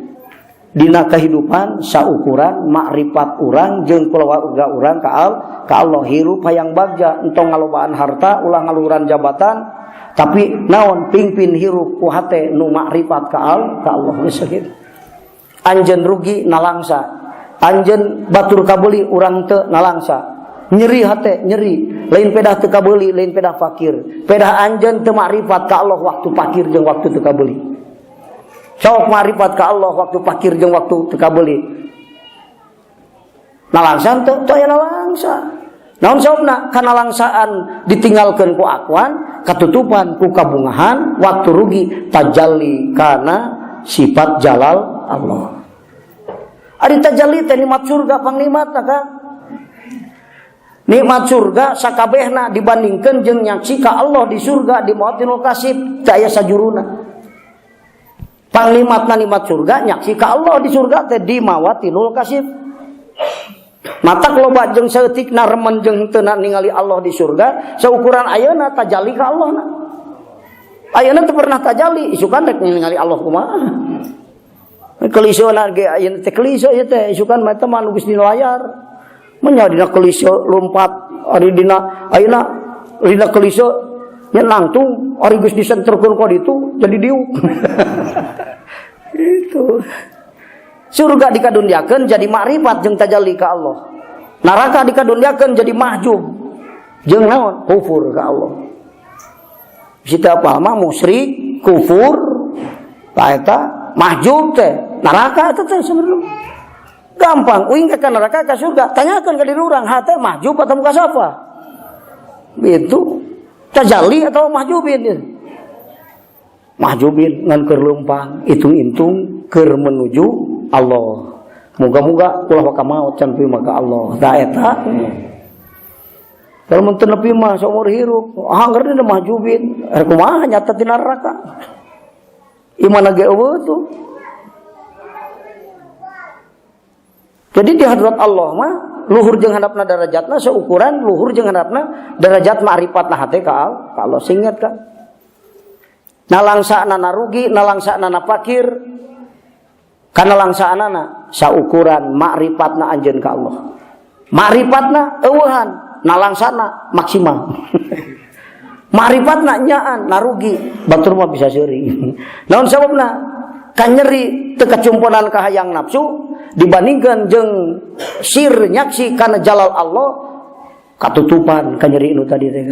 dina kehidupan saukuran makrifat urang jeung keluarga urang ka Allah. Hirup hayang bagja entong ngalobaan harta ulah ngaluhuran jabatan tapi naon pingpin hirup ku hate nu makrifat ka Allah geus sakitu. Anjeun rugi nalangsa, anjeun batur kabeuli urang teu nalangsa, nyeri hate nyeri lain pedah teu kabeuli lain pedah fakir, pedah anjeun teu makrifat ka Allah waktu fakir jeung waktu teu kabeuli. Sok makrifat ka Allah waktu fakir jeung waktu teu kabeuli. Nalangsa teu teu aya nalangsa. Naon sababna? Kanalangsaan ditinggalkeun ku akwan, katutupan ku kabungahan, waktu rugi tajalli kana sifat jalal Allah. Ari tajalli teh nikmat surga pangnikmatna kan? Nikmat surga sakabehna dibandingkeun jeung nyaksi ka Allah di surga di mawatinul kasib teu aya sajuruna. Pangnikmatna nikmat surga nyaksi ka Allah di surga teh di mawatinul kasib. Mata loba jeung saeutikna remen jeung teu ningali Allah di surga saukuran ayeuna tajalli ka Allah na. Ayeuna teu pernah tajalli isukan rek ningali Allah kumaha. Keliseuna ge ayeuna teh kelise ieu teh isukan mah eta mah nu geus dina layar. Menya dina kelise lompat ari dina ayeuna dina kelise nya nangtung ari geus disenterkeun ka ditu jadi diuk. Itu. Surga dikadunyakeun jadi makrifat jeung tajalli ka Allah. Neraka dikadunyakeun jadi mahjub jeung naon? Kufur ka Allah. Sita apa mah musyrik, kufur, ta eta mahjub teh neraka eta teh sebenarnya. Gampang, uing ke neraka ke surga. Tanyakan ke diri urang, hate mahjub atau mukasafa? Itu tajalli atau mahjubin itu. Mahjubin ngan keur leumpang, hitung-hitung keur menuju Allah. Moga-moga ulah waka maot can maka Allah. Da eta. Kalau mun teu nepi mah saumur hirup, angger dina mahjubin, rek kumaha nyata tina neraka. Imana ge eueuh tuh. Jadi di hadrat Allah mah luhur jeung handapna darajatna seukuran luhur jeung handapna derajat ma'rifatna hate ka Allah. Singkat kan. Nalangsa nana rugi, nalangsa nana fakir, kana langsaanana saukuran ma'rifatna anjeun ka Allah. Ma'rifatna eueuhan, nalangsana maksimal. Ma'rifatna nyaan, narugi, batur mah bisa seuri. Naon sababna? Kanyeri teu kacumponan kahayang nafsu dibandingkan jeung sir nyaksi kana jalal Allah, katutupan kanyeri nu tadi teh.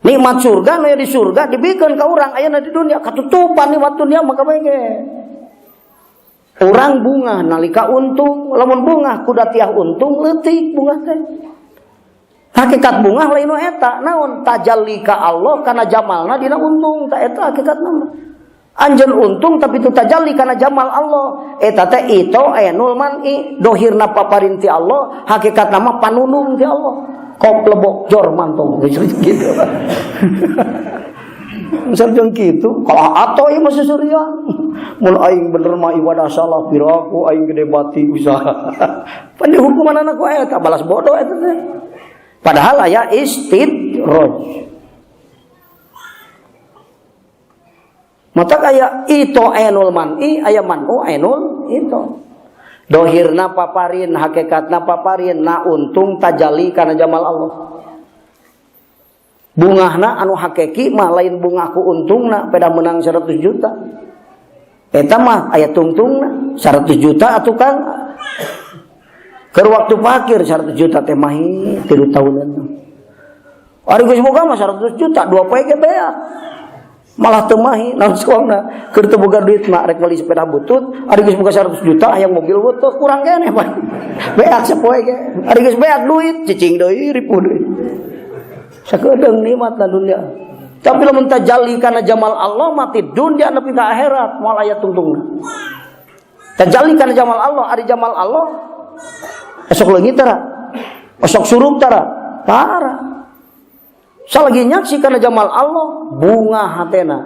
Nikmat surga nu di surga dibikeun ka urang ayeuna di dunia, katutupan nikmat dunia mah kabeh. Urang bungah nalika untung, lamun bungah kuda tiah untung leutik bungah teh. Hakikat bungah lain nu eta, naon, tajalli ka Allah kana jamalna dina untung, ta eta hakikatna mah. Anjeun untung tapi itu tajalli kana jamal Allah. Eta teh itu ainul man'i, dohirna paparin ti Allah, hakikatna mah panunung ti Allah. Kop lebok jor mantong gitu. Misal jeung kitu, kalau atau ieu mah seserian. Mun aing bener mah ibadah salah piraku aing gede bati usaha. Pan dihukuman ku eta balas bodoh eta teh. Padahal aya istidraj. Mata kaya itu ainul man'i, aya man'u ainul itu. Dohirna paparin, hakikatna paparin, na untung tajalli kana jamal Allah. Bungahna anu hakiki mah lain bungahku untungna peda menang 100 juta. Eta mah aya tungtungna 100 juta atuh Kang. Keur waktu fakir 100 juta teh mahi 3 tahunan. Ari geus boga mah 100 juta 2 poe ge beak. Malah teu mahi naon suamna keur teu boga duit mah rek meuli sepeda butut, ari geus boga 100 juta hayang mobil butut kurang keneh Pak. Beak sapoe ge. Ari geus beak duit cicing deui ripuh deui. Sakedeung nikmat dunia. Tapi lamun tajalli kana jamal Allah mati dunia nepi ka akhirat moal aya tungtungna. Tajalli kana jamal Allah, ari jamal Allah esok leungit tara. Esok surup tara. Tara. Salagi nyaksi kana jamal Allah bunga hatena.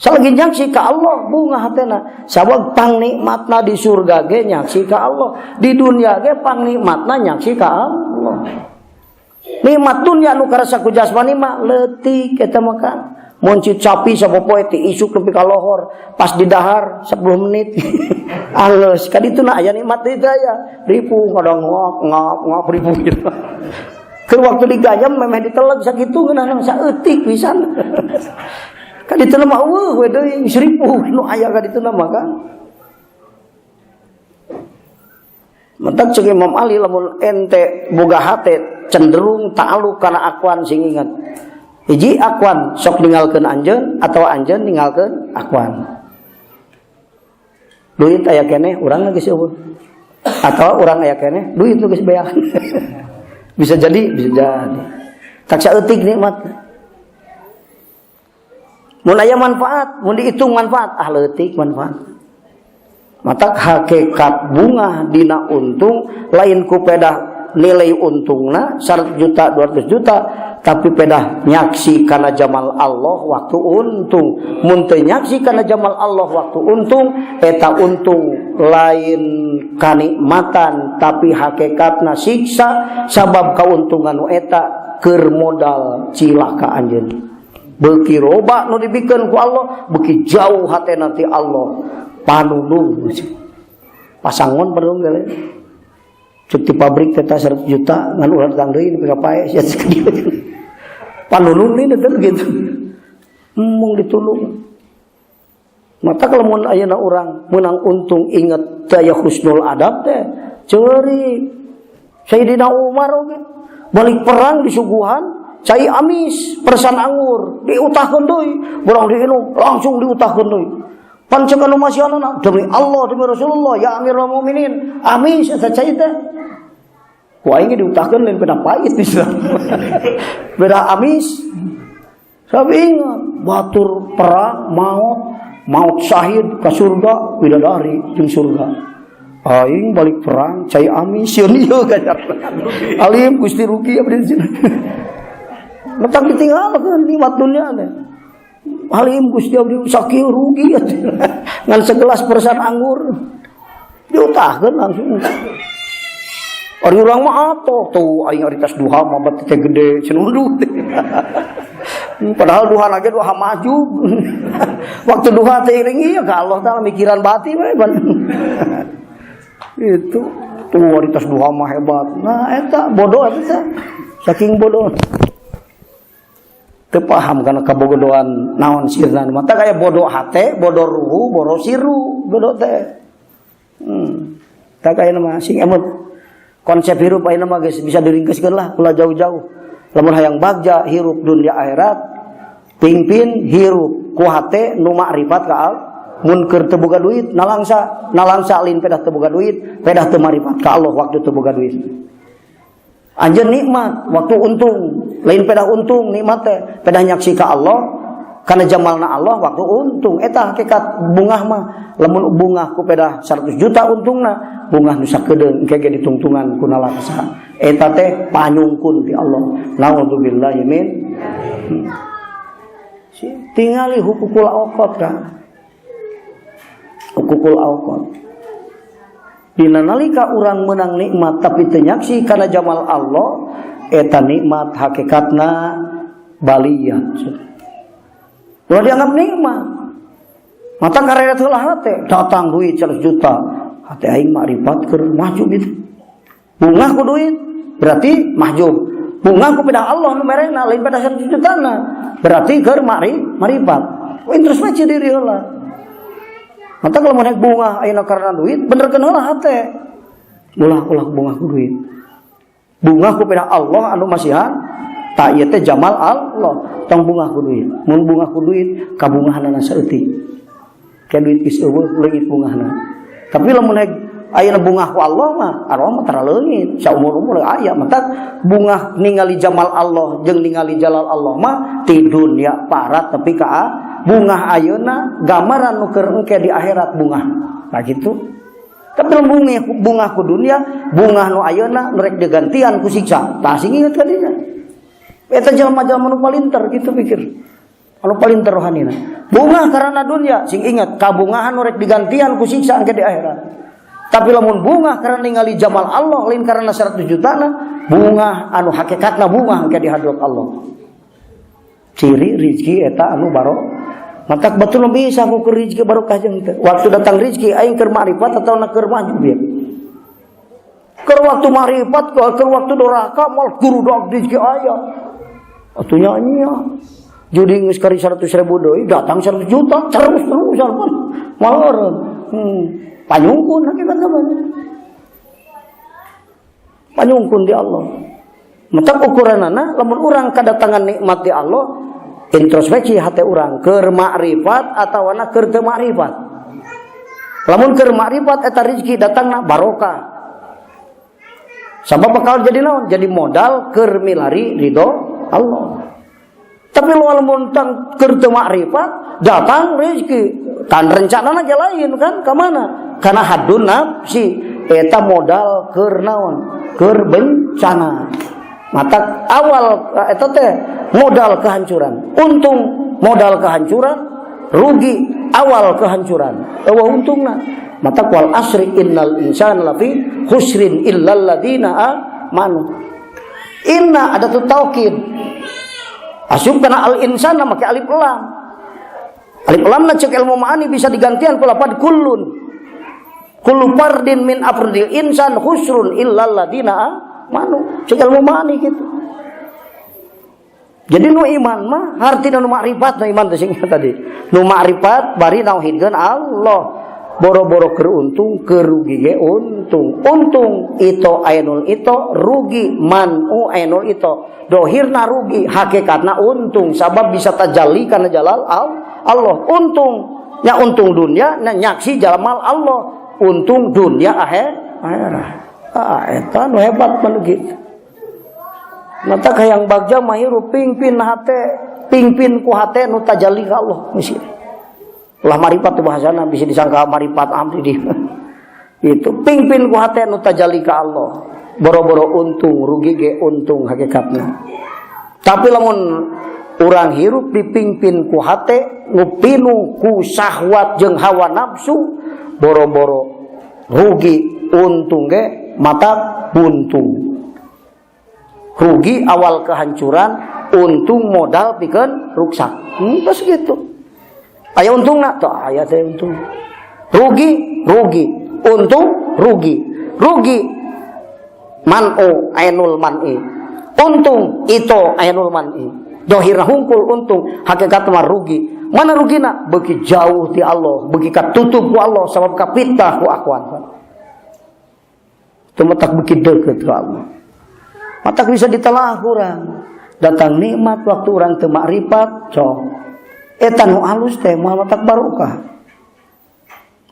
Salagi nyaksi ka Allah bunga hatena. Sabab pangnikmatna di surga ge nyaksi ka Allah, di dunia ge pangnikmatna nyaksi ka Allah. Nikmat dunia nu karasa ku jasmani mah leutik eta mah kan. Mun capi sapopoe ti isuk nepi ka lohor, pas didahar 10 menit. Alus, ka dituna aya nikmat deui teh aya. Ripuh kadang ngap ngap ngap ripuh gitu. Keur waktu digayam memeh diteleg sakitu ngeunah saeutik pisan. Ka dituna mah eueuh we deui geus ripuh nu aya ka dituna mah kan. Mentak cek Imam Ali lamun ente boga hate cenderung ta'aluk kana akuan sing ingat. Hiji akuan sok ninggalkeun anjeun atawa anjeun ninggalkeun akuan. Duit aya keneh urang geus eueuh. Atawa urang aya keneh duit nu geus beak. Bisa jadi, bisa jadi. Tak saeutik nikmat. Mun aya manfaat, mun dihitung manfaat, ah leutik manfaat. Mata hakikat bunga dina untung lain ku pedah nilai untungna 100 juta 200 juta tapi pedah nyaksi kana jamal Allah waktu untung. Mun teu nyaksi kana jamal Allah waktu untung, eta untung lain kanikmatan tapi hakikatna siksa sabab kauntungan nu eta keur modal cilaka anjeun. Beuki loba nu dibikeun ku Allah, beuki jauh hatena ti Allah. Panunung pasangon panunung gale. Cek di pabrik teh 100 juta ngan ulah datang deui nepi ka pae sia sakieu. Panunung ni teh gitu. Mung ditulung. Mata kalau mun ayeuna urang menang untung inget teh aya husnul adab teh ceurik. Sayyidina Umar oge balik perang disuguhan cai amis persan anggur diutahkeun deui, urang diinum langsung diutahkeun deui. Pancek anu masih anak demi Allah demi Rasulullah ya Amirul Mukminin amis eta cai teh. Ku aing ge diutahkeun lain beda pahit bisa. Beda amis. Tapi ingat batur perang maut, maut syahid ka surga bidadari jeung surga. Aing balik perang cai amis sieun ieu gajar. Alim Gusti rugi abdi di sini. Mentak ditinggalkeun nikmat dunia teh. Alim Gusti abdi sakieu rugi ngan segelas persan anggur diutahkeun langsung. Ari urang mah atoh tuh aing ari tas duha mah bat teh gede cenunduh. Padahal duha lagi duha maju. Waktu duha teh iring ieu ka Allah taala mikiran batin we ban. Itu tuh ari tas duha mah hebat. Nah eta bodoh eta teh. Saking bodoh. Teu paham kana kabodohan naon sirna mata kaya bodoh hate, bodoh ruhu, bodoh siru, bodoh teh. Tak kaya mah sing emut konsep hirup ayeuna mah geus bisa diringkeskeun lah ulah jauh-jauh. Lamun hayang bagja hirup dunia akhirat, pingpin hirup ku hate nu makrifat ka Allah. Mun keur teu boga duit nalangsa, nalangsa lain pedah teu boga duit, pedah teu makrifat ka Allah waktu teu boga duit. Anjeun nikmat waktu untung, lain pedah untung nikmat teh, pedah nyaksi ka Allah karena jamalna Allah waktu untung. Eta hakikat bungah mah, lamun bungah ku pedah 100 juta untungna, bungah nu sakedeung engke ge ditungtungan ku nalangsa. Eta teh panyungkun ti Allah. Naudzubillahi min. Tingali hukukul awqat kan. Hukukul awqat. Dina nalika urang menang nikmat tapi teu nyaksi kana jamal Allah, eta nikmat hakikatna baliyat. Ulah dianggap nikmat. Mata kareret heula hate, datang duit 100 juta. Hate aing makrifat keur mahjub itu. Bungah ku duit, berarti mahjub. Bungah ku pedah Allah nu merena lain pedah 100 jutana. Berarti keur marifat. Introspeksi diri heula. Mata kalau mau naik bunga ayeuna karena duit, benerkeun heula hate. Ulah ulah bunga ku duit. Bunga ku pedah Allah anu masihan, tak ieu teh jamal Allah. Tong bunga ku duit. Mun bunga ku duit, kabungahanana saeutik. Kayak duit geus eueuh leungit bungahna. Tapi lamun naik ayeuna bungah ku Allah mah, Allah mah tara leungit, saumur-umur aya. Matak bungah ningali jamal Allah jeung ningali jalal Allah mah ti dunya parat tapi ka bungah ayeuna gambaran nu keur engke di akhirat bungah. Nah gitu. Tapi lamun bungah ku dunia, bungah nu ayeuna nu rek digantian ku siksa. Tah sing inget ka dinya. Eta jelema-jelema nu palinter gitu pikir. Anu palinter rohanina. Bungah karena dunia, sing ingat kabungahan nu rek digantian ku siksa engke di akhirat. Tapi lamun bungah karena ningali jamal Allah lain karena 100 jutana, bungah anu hakikatna bungah engke di hadrat Allah. Ciri rizki eta anu baro. Matak betul bisa ku rizki barokah jeung teu. Waktu datang rizki aing keur makrifat atau na keur mahjub ya. Keur waktu makrifat, keur waktu doraka mal guru doa rizki aya. Atuh nyanyi ya. Judi geus kari 100 ribu deui datang 100 juta terus terusan malah. Panyungkun hakikat mah. Panyungkun di Allah. Matak ukuranana lamun urang kadatangan nikmat di Allah, introspeksi hati urang keur makrifat atawana keur teu makrifat. Lamun keur makrifat eta rezeki datangna barokah. Sabab bakal jadi naon? Jadi modal keur milari ridho Allah. Tapi lamun tang keur teu makrifat datang rezeki kan rencanana ge lain kan ka mana? Karena hadun nafsi eta modal keur naon? Keur bencana. Mata awal eta teh modal kehancuran. Untung modal kehancuran, rugi awal kehancuran. Eueuh untungna. Mata wal asri innal insana lafi khusrin illal ladina amanu. Inna ada tuh taukid. Asup kana al insana make alif lam. Alif lam na cek ilmu ma'ani bisa digantian ku lapad kullun. Kullu fardin min afradil insan khusrun illal ladina amanu. Cek ilmu ma'ani gitu. Jadi nu iman mah hartina nu makrifat, nu iman teh sing tadi. Nu makrifat bari nauhidkeun Allah. Boro-boro keur untung, keur rugi ge untung. Untung itu ainul itu, rugi manu ainul itu. Dohirna rugi, hakikatna untung. Sabab bisa tajalli karena jalal Allah. Untung, nya untung dunia, nya nyaksi jamal Allah. Untung dunia akhirat. Ah, eta nu hebat mah gitu. Mata hayang bagja mah hirup pingpin hate, pingpin ku hate nu tajalli ka Allah misi. Ulah marifat tuh bahasana bisa disangka marifat amri di. Itu pingpin ku hate nu tajalli ka Allah. Boro-boro untung, rugi ge untung hakikatna. Tapi lamun urang hirup dipingpin ku hate nu pinu ku syahwat jeung hawa nafsu, boro-boro rugi untung ge mata buntung. Rugi awal kehancuran, untung modal pikeun ruksak. Pas gitu. Aya untungna tuh, aya teh untung. Rugi, rugi, untung, rugi. Rugi man'u ainul man'i. Untung itu ainul man'i. Dohirna hungkul untung, hakikat mah rugi. Mana rugina? Beuki jauh ti Allah, beuki katutup ku Allah sabab kapitnah ku akwan. Teu matak beuki deukeut ka Allah. Matak bisa ditelaah urang. Datang nikmat waktu urang teu makrifat, cok. Eta nu alus teh moal matak barokah.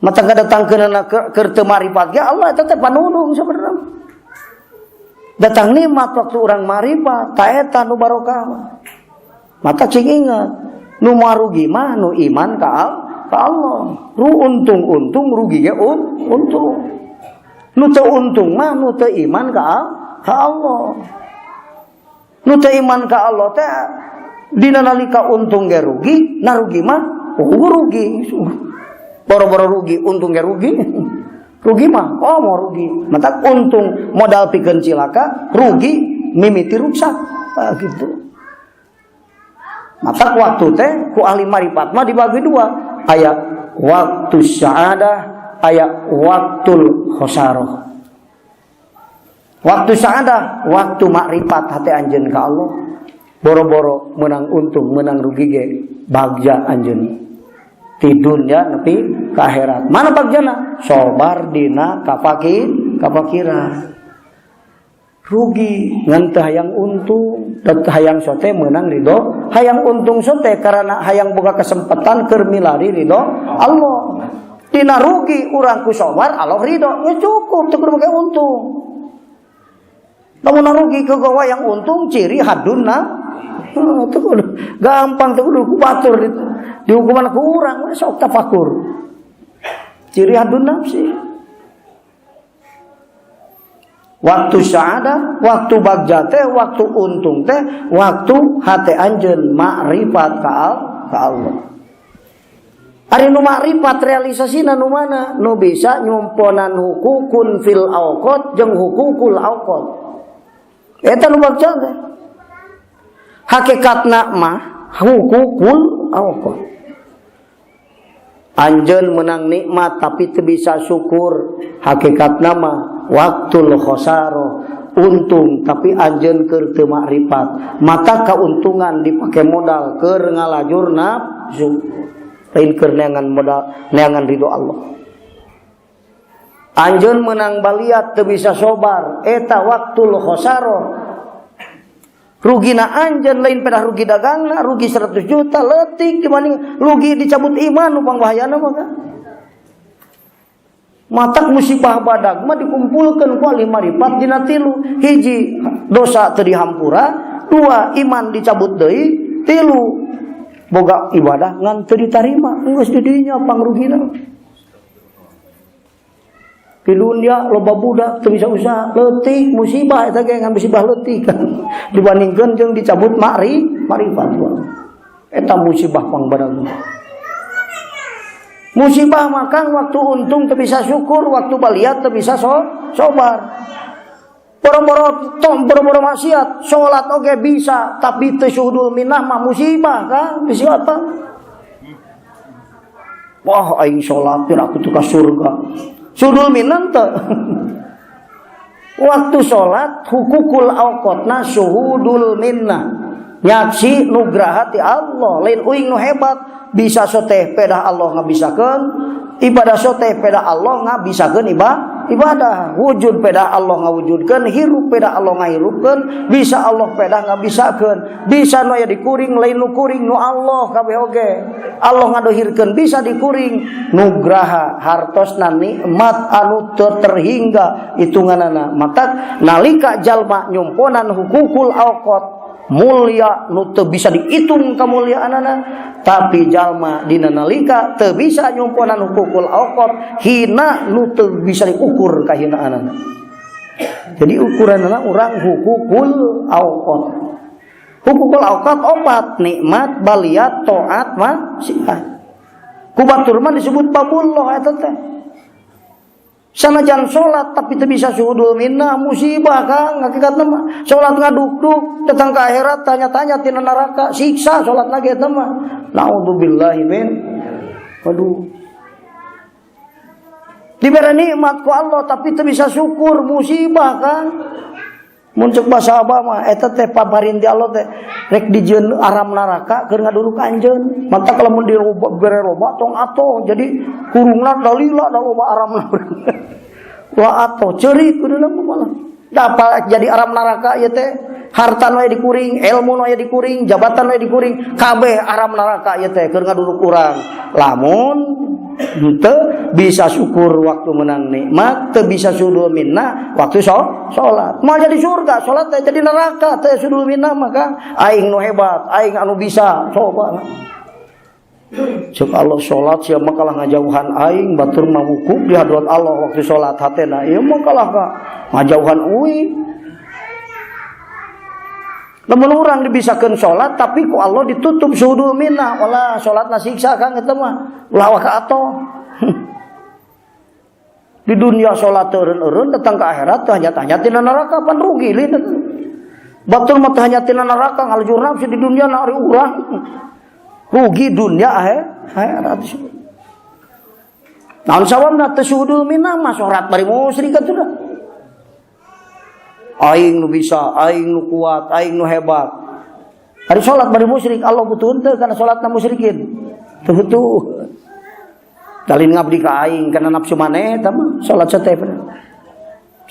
Matak ngadatangkeunana keur teu makrifat ge Allah eta teh panudung sabenerna. Datang nikmat waktu urang makrifat, ta eta nu barokah mah. Mata cing ingat, nu rugi mah nu iman ka Allah. Ru untung-untung rugi ge untung. Nu teu untung mah nu teu iman ka Allah. Nu teu iman ka Allah teh dina nalika untung ge rugi, na rugi mah oh rugi. Boro-boro rugi, untung ge rugi. Rugi mah, oh mau rugi. Matak untung modal pikeun cilaka, rugi mimiti ruksak. Ah, gitu. Matak waktu teh ku ahli marifat mah dibagi dua. Aya waktu sa'adah, aya waktul khosaroh. Waktu sa'adah, waktu makrifat hati anjeun ka Allah. Boro-boro menang untung, menang rugi ge bagja anjeun. Di dunia nepi ke akhirat. Mana bagjana? Sobar dina kafakiran. Rugi ngan teu hayang untung, teu hayang sote menang ridho, hayang untung sote karena hayang boga kesempatan keur milari ridho Allah. Dina rugi urang ku sobar Allah ridho, ya cukup teu kudu make untung. Lamun rugi ke gawa yang untung ciri hadunna. Teu kudu gampang teu kudu ku batur di hukuman ku urang sok tafakur. Ciri hadun nafsi. Waktu sa'adah, waktu bagja teh, waktu untung teh, waktu hate anjeun makrifat ka Allah. Ari nu makrifat realisasina nu mana? Nu bisa nyumponan hukukun fil awqat jeung hukukul awqat. Eta nu bagja teh. Hakikatna mah hukukul awqat. Anjeun menang nikmat tapi teu bisa syukur. Hakikatna mah waktul khosaro, untung tapi anjeun keur teu makrifat. Mata keuntungan dipake modal keur ngalajur nafsu, lain keur neangan modal neangan ridho Allah. Anjeun menang baliat teu bisa sobar, eta waktul khosaro. Rugina anjeun lain pedah rugi dagangna, rugi 100 juta leutik dibanding rugi dicabut iman nu pangbahayana mah kan. Matak musibah badag mah dikumpulkeun ku ahli marifat dina tilu. Hiji dosa teu dihampura, dua iman dicabut deui, tilu boga ibadah ngan teu ditarima, geus di dinya pangrugina. Di dunia loba budak teu bisa usaha, leutik musibah eta ge ngan musibah leutik kan. Dibandingkeun jeung dicabut makrifat. Eta musibah pangbadag. Musibah makan waktu untung teu bisa syukur, waktu baliat teu bisa sobar. Boro-boro tom, boro-boro maksiat, salat oge bisa, tapi teu syuhudul minnah mah musibah kan, bisa apa? Wah aing salat biar aku tuh ka surga. Sudul minan teu. Waktu salat hukukul awqatna syuhudul minnah. Nyaksi nugraha ti Allah, lain uing nu hebat, bisa soteh pedah Allah ngabisakeun, ibadah soteh pedah Allah ngabisakeun ibadah, wujud pedah Allah ngawujudkeun, hirup pedah Allah ngahirupkeun, bisa Allah pedah ngabisakeun, bisa nu aya dikuring lain nu kuring nu Allah kabeh oge. Allah ngadohirkeun bisa dikuring, nugraha hartosna nikmat anu teu terhingga hitunganana. Matak nalika jalma nyumponan hukukul awqat mulia nu teu bisa dihitung kemuliaanana, tapi jalma dina nalika teu bisa nyumponan hukukul awqat hina nu teu bisa diukur kahinaanana. Jadi ukuranana urang hukukul awqat. Hukukul awqat opat, nikmat, baliat, taat, maksiat. Ku batur mah disebut babullah eta teh. Sanajan salat tapi teu bisa syuhudul minnah musibah Kang, hakikatna mah. Salat ngaduk-duk datang ke akhirat tanya-tanya tina neraka, siksa salat lagi eta mah. Naudzubillahi min. Waduh. Diberi nikmat ku Allah tapi teu bisa syukur musibah Kang. Mun cek bahasa abah mah eta teh paparin ti Allah teh rek dijieun aram neraka keur ngaduruk anjeun. Matak lamun diroba bere loba tong atoh jadi kurungna dalila da loba aram neraka. Wah atoh ceurik kuduna malah. Dapat jadi aram neraka ieu teh harta nu aya dikuring, ilmu nu aya dikuring, jabatan nu aya dikuring, kabeh aram neraka ieu teh keur ngaduruk urang. Lamun henteu bisa syukur waktu menang nikmat, teu bisa syukur minna waktu salat. Moal jadi surga, salat teh jadi neraka teh syukur minna maka aing nu hebat, aing anu bisa, coba. Cek Allah salat sia mah kalah ngajauhan aing, batur mah wukuf di hadrat Allah waktu salat hatena ieu mah kalah ka ngajauhan uing. Lamun urang dibisakeun salat tapi ku Allah ditutup syuhudul minnah, ulah salatna siksa Kang eta mah. Ulah waka atoh. Di dunia salat eureun-eureun datang ke akhirat teh hanya-hanya tina neraka pan rugi lin. Batur mah teh hanya tina neraka ngalujur nafsu di dunia na ari urang. Rugi dunia akhirat. Naon sawabna teh syuhudul minnah mah salat bari musyrik atuh dah. Aing nu bisa, aing nu kuat, aing nu hebat. Ari salat bari musyrik Allah butuh henteu kana salatna musyrikin. Tuh tuh. Dalin ngabdi ka aing kana nafsu maneh eta mah salat sateh.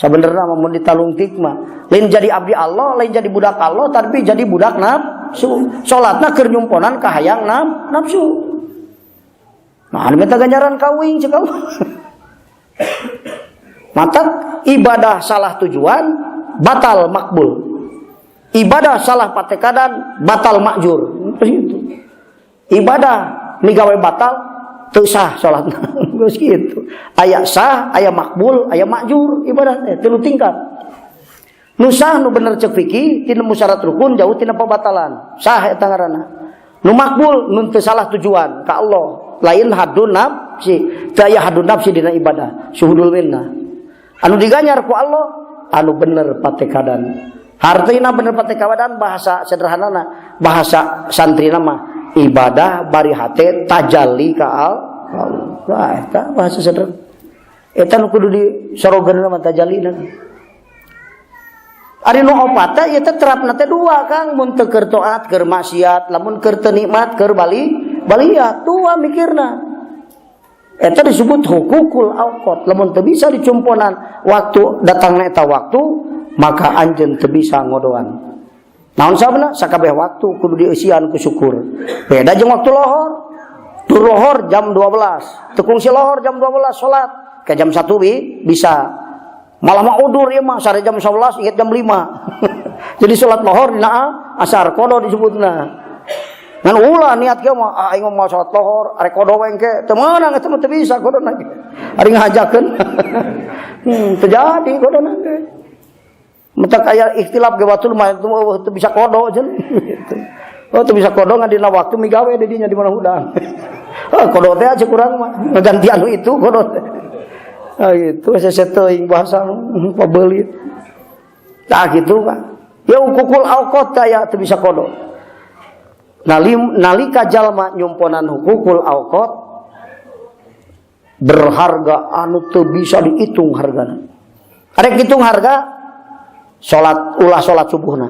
Sabenerna mah mun ditalungtik mah lain jadi abdi Allah, lain jadi budak Allah, tapi jadi budak nafsu. Salatna keur nyumponan kahayang nafsu. Nah, anu minta ganjaran kawin cek Allah. Mata ibadah salah tujuan batal makbul. Ibadah salah patekadan batal makjur. Terus itu. Ibadah migawe batal teu sah salatna. Geus kitu. Aya sah, aya makbul, aya makjur ibadah teh tilu tingkat. Nu sah nu bener cek fikih tina musyarat rukun jauh tina pembatalan. Sah eta ngaranna. Nu makbul nu teu salah tujuan ka Allah. Lain hadun nafsi, teu aya hadun nafsi dina ibadah, syuhudul minnah. Anu diganyar ku Allah anu bener patekadan. Hartina bener patekadan bahasa sederhanana, bahasa santrina mah ibadah bari hate tajalli ka Allah. Wah, eta bahasa sederhana. Eta nu kudu disorogeunna mah tajallina. Ari nu opat teh ieu teh terapna teh dua Kang, mun teu keur taat keur maksiat, lamun keur teu nikmat keur baliat, dua mikirna. Eta disebut hukukul awqat. Lamun teu bisa dicumponan waktu datangna eta waktu, maka anjeun teu bisa ngodoan. Naon sababna? Sakabeh waktu kudu dieusian ku syukur. Beda jeung waktu lohor. Tur lohor jam 12. Teu kungsi lohor jam 12 salat, ke jam 1 bisa. Malah mah udur ieu mah sare jam 11 inget jam 5. Jadi salat lohor dina asar kodo disebutna. Ngan ulah niat kieu mah ah, aing mah salat lohor arek kodo we engke teu meunang eta mah teu bisa kodona ge. Ari ngahajakeun. Teu jadi kodona ge. Mentak aya ikhtilaf ge batur mah teu bisa kodo cenah. Gitu. Oh teu bisa kodo ngan dina waktu migawe di dinya di mana hudang. Oh kodo teh aja kurang mah ngagantian nu itu kodo teh. Ah gitu sese teuing bahasa pabelit. Tah kitu Pak. Ya hukukul awqat teh aya teu bisa kodo. Nalika jalma nyumponan hukukul awqat berharga anu teu bisa dihitung hargana. Arek hitung harga salat ulah salat subuhna.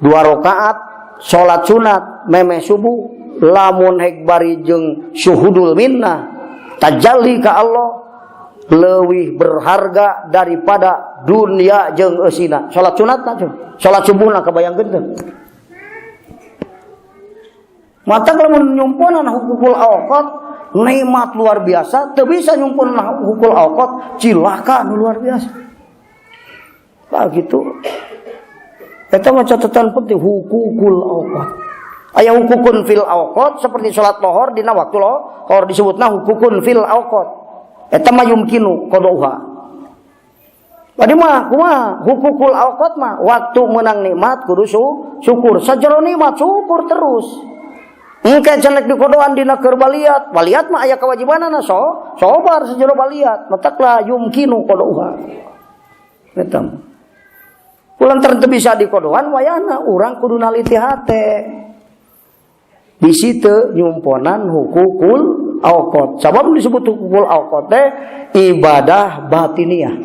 2 rakaat salat sunat memeh subuh lamun hek bari jeung syuhudul minnah tajalli ka Allah leuwih berharga daripada dunia jeung eusina. Salat sunatna tuh, salat subuhna kabayangkeun teu? Mata kalau nyumponan hukukul awqat nikmat luar biasa, teu bisa nyumponan hukukul awqat cilaka nu luar biasa. Nah, gitu. Eta mah catatan penting hukukul awqat. Aya hukukun fil awqat seperti salat lohor dina waktu lohor disebutna hukukun fil awqat. Eta mah yumkinu qadauha. Tadi mah kumaha hukukul awqat mah waktu menang nikmat kudu syukur. Sajero nikmat syukur terus. Engke cenek di kodoan dina keur baliat, baliat mah aya kewajibanana so, sobar sajero baliat, mataklah yumkinu qadauha. Eta mah. Kulantaran teu bisa dikodoan wayahna urang kudu naliti hate. Bisi teu nyumponan hukukul awqat. Sabab disebut hukukul awqat teh ibadah batiniah.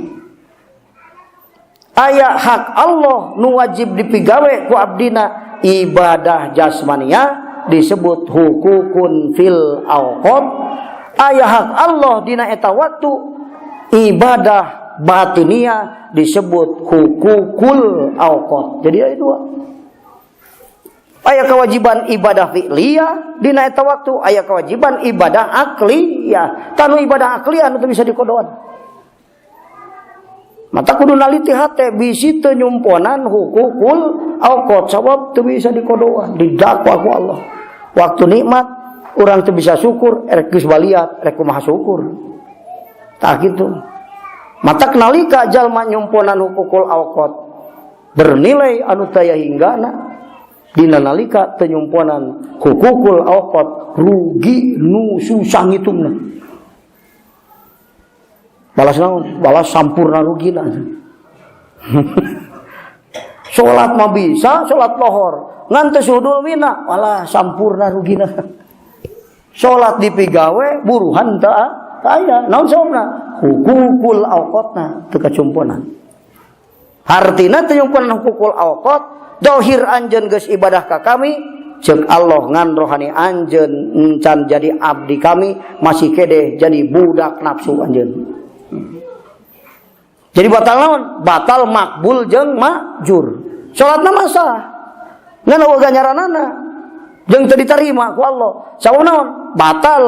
Aya hak Allah nu wajib dipigawe ku abdina ibadah jasmania, disebut hukukun fil awqat. Aya hak Allah dina eta waktu, ibadah batinia, disebut hukukul awqat. Jadi aya dua. Aya kewajiban ibadah fi'liyah dina eta waktu, aya kewajiban ibadah akliyah. Tah, nu ibadah akliyah nu bisa dikodoan. Mata kudu naliti hate bisi teu nyumponan hukukul awqat, sabab teu bisa dikodoan, didakwa ku Allah. Waktu nikmat urang teu bisa syukur, erek geus baliat rek kumaha syukur? Tah, kitu. Mata nalika jalma nyumponan hukukul awqat bernilai anu taya hinggana, dina nalika teu nyumponan hukukul awqat rugi nu susah ngitungna. Balas naon? Balas sampurna rugina. Salat mah bisa, salat lohor. Ngan teu sudul mina, walah sampurna rugina. Salat dipigawe buruhan teu aya. Naon sababna? Hukukul awqatna teu kacumponan. Hartina teu nyumponan hukukul awqat, dohir anjeun geus ibadah ka kami, cek Allah, ngan rohani anjeun encan jadi abdi kami, masih kede jadi budak nafsu anjeun. Jadi batal naon? Batal makbul jeung majur. Salatna masa. Ngan euweuh ganjaranana. Jeung teu diterima ku Allah. Sabab naon? Batal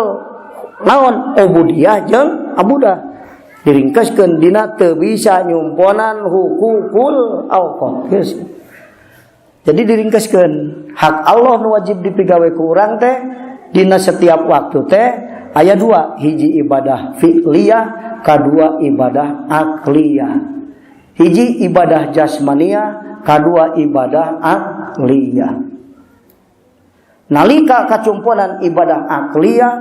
naon? Ubudiyah jeung abudah. Diringkeskeun dina teu bisa nyumponan hukukul awqat. Geus. Jadi diringkeskeun hak Allah nu wajib dipigawe ku urang teh dina setiap waktu teh aya dua: hiji ibadah fi'liyah, kadua ibadah akliyah. Hiji ibadah jasmania, kadua ibadah akliyah. Nalika kacumponan ibadah akliyah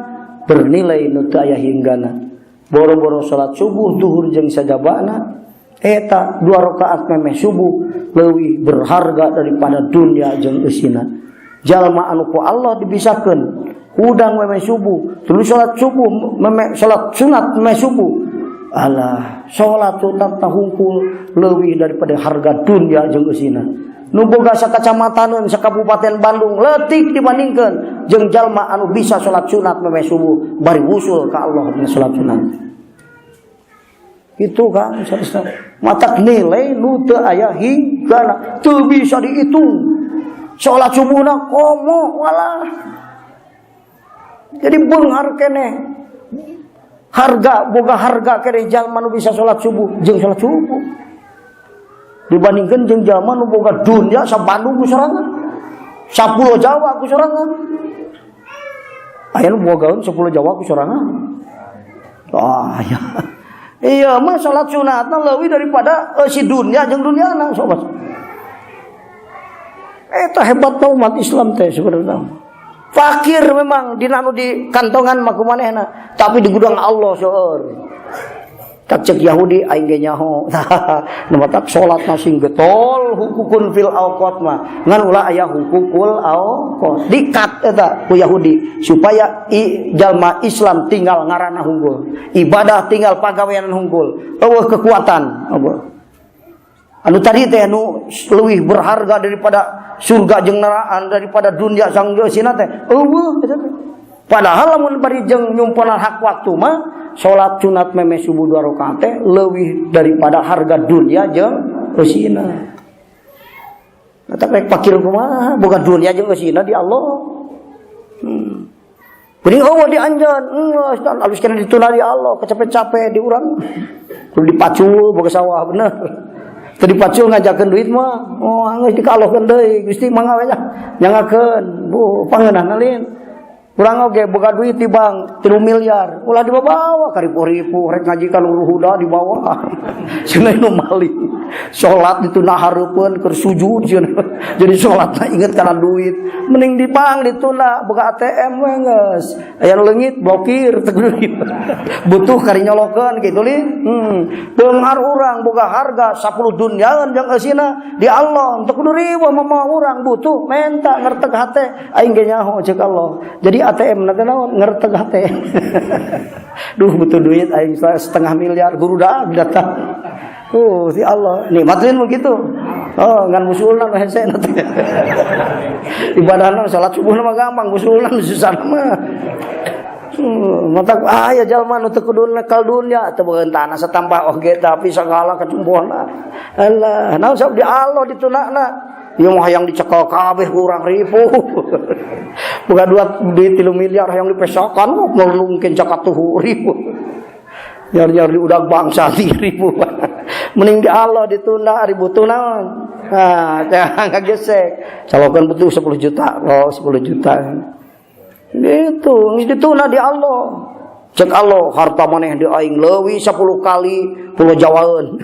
bernilai nu teu aya hinggana. Boro-boro salat subuh, duhur jeung sajabana, eta dua rakaat memeh subuh leuwih berharga daripada dunia jeung eusina. Jalma anu ku Allah dibisakeun hudang memeh subuh, terus salat subuh memeh, salat sunat memeh subuh, alah, salat sunat hungkul leuwih daripada harga dunia jeung eusina. Nu boga sakacamataneun sakabupaten Bandung leutik dibandingkeun jeung jalma anu bisa salat sunat memeh subuh bari wusul ka Allah dina salat sunat itu kan. Matak nilai nu teu aya hinggana, teu bisa dihitung salat subuhna komo. Walah, jadi beunghar keneh harga, boga harga keneh jalma nu bisa salat subuh jeung salat subuh dibandingkan jeung jalma nu boga dunia sa Bandung ku sorangan, 10 Jawa ku sorangan. Aya nu bogaeun 10 Jawa ku sorangan. Ah ya, iya mah salat sunatna leuwih daripada si dunia jeung duniana, sobat. Eta hebat umat Islam teh sebenarnya. Fakir memang di anu di kantongan mah kumanehna, tapi di gudang Allah seueur. Tak cek Yahudi aing ge nyaho. Nu matak salat sing getol hukukun fil awqat mah. Ngan ulah aya hukukul awqat. Dikat eta ku Yahudi supaya jalma Islam tinggal ngaranna hungkul. Ibadah tinggal pagawean hungkul. Euweuh kekuatan. Euweuh. Anu tadi teh anu leuwih berharga daripada surga jeung neraka, daripada dunia sang eusina teh euweuh eta teh. Padahal lamun bari jeung nyumponan hak waktu mah, salat sunat memeh subuh dua rakaat teh leuwih daripada harga dunia jeung eusina. Eta rek pakir kumaha boga dunia jeung eusina di Allah. Geuning euweuh di anjeun, geus alus kana ditunda di Allah, kecape-cape di urang. Kudu dipacul boga sawah bener. Teu dipacul ngajakeun duit mah, oh geus dikalohkeun deui, Gusti mangga we nya. Nyangakeun, bu pangeunahna lin. Urang oge boga duit di bank 3 miliar, ulah dibawa ka ripuh-ripuh rek ngaji ka Nurul Huda dibawa. Cenah nu maling. Salat ditunda hareupeun keur sujud cenah. Jadi salatna inget kana duit. Mending di bank ditunda, boga ATM we geus. Aya nu leungit blokir teu kudu. Butuh kari nyolokeun kitu lin. Beunghar urang boga harga 10 dunyaeun jeung eusina di Allah, teu kudu riweuh mah. Urang butuh menta ngerteg hate, aing ge nyaho cek Allah. Jadi ATM na naon? Ngerteg hate. Duh, butuh duit aing setengah miliar, guru dah datang. Ti Allah. Nikmat lain begitu. Oh, ngan musulna nu hese teh. Ibadahna salat subuh mah gampang, musulna susah mah. Matak aya jalma nu teu kudu nekal dunya teu beungeun tanah satambah oge tapi sagala kacumpohna. Alah, naon sok di Allah ditunakna. Ieu mah hayang dicekel kabeh ku urang ripuh. Boga duit 3 miliar hayang dipesokan mungkin cakatuhu ribu. Nyar-nyar di udag bangsa ribu. Mending di Allah ditunda ribu tuh naon. Nah, jangan ngagesek. Calokan butuh 10 juta, oh 10 juta. Gitu, geus ditunda di Allah. Cek Allah harta maneh di aing leuwih 10 kali pulau Jawaeun.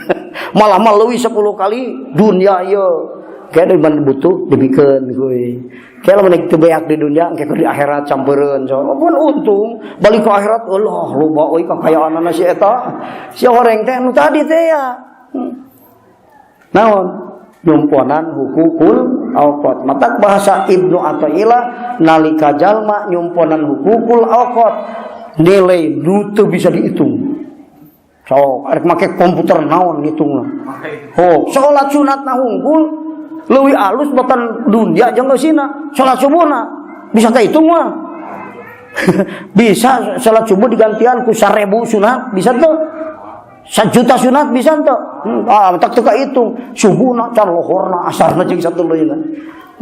Malah mah leuwih 10 kali dunia ieu. Kayak di butuh dibikeun kuy. Kayak lamun teu beak di dunia engke di akhirat campureun. So, pun untung balik ke akhirat Allah loba euy kakayaanana si eta. Si horeng teh nu tadi teh ya. Naon? Nyumponan hukukul awqat. Matak bahasa Ibnu Athaillah nalika jalma nyumponan hukukul awqat nilai nu teu bisa dihitung. So, arek make komputer naon ngitungna. Oh, salat sunat na hungkul leuwih alus batan dunia jeung eusina. Salat subuhna bisa kahitung mah. Bisa salat subuh digantian ku 1000 sunat, bisa tuh. 1 juta sunat bisa tuh. Ah, tak teu kahitung. Subuhna can lohorna asarna jeung satuluyna.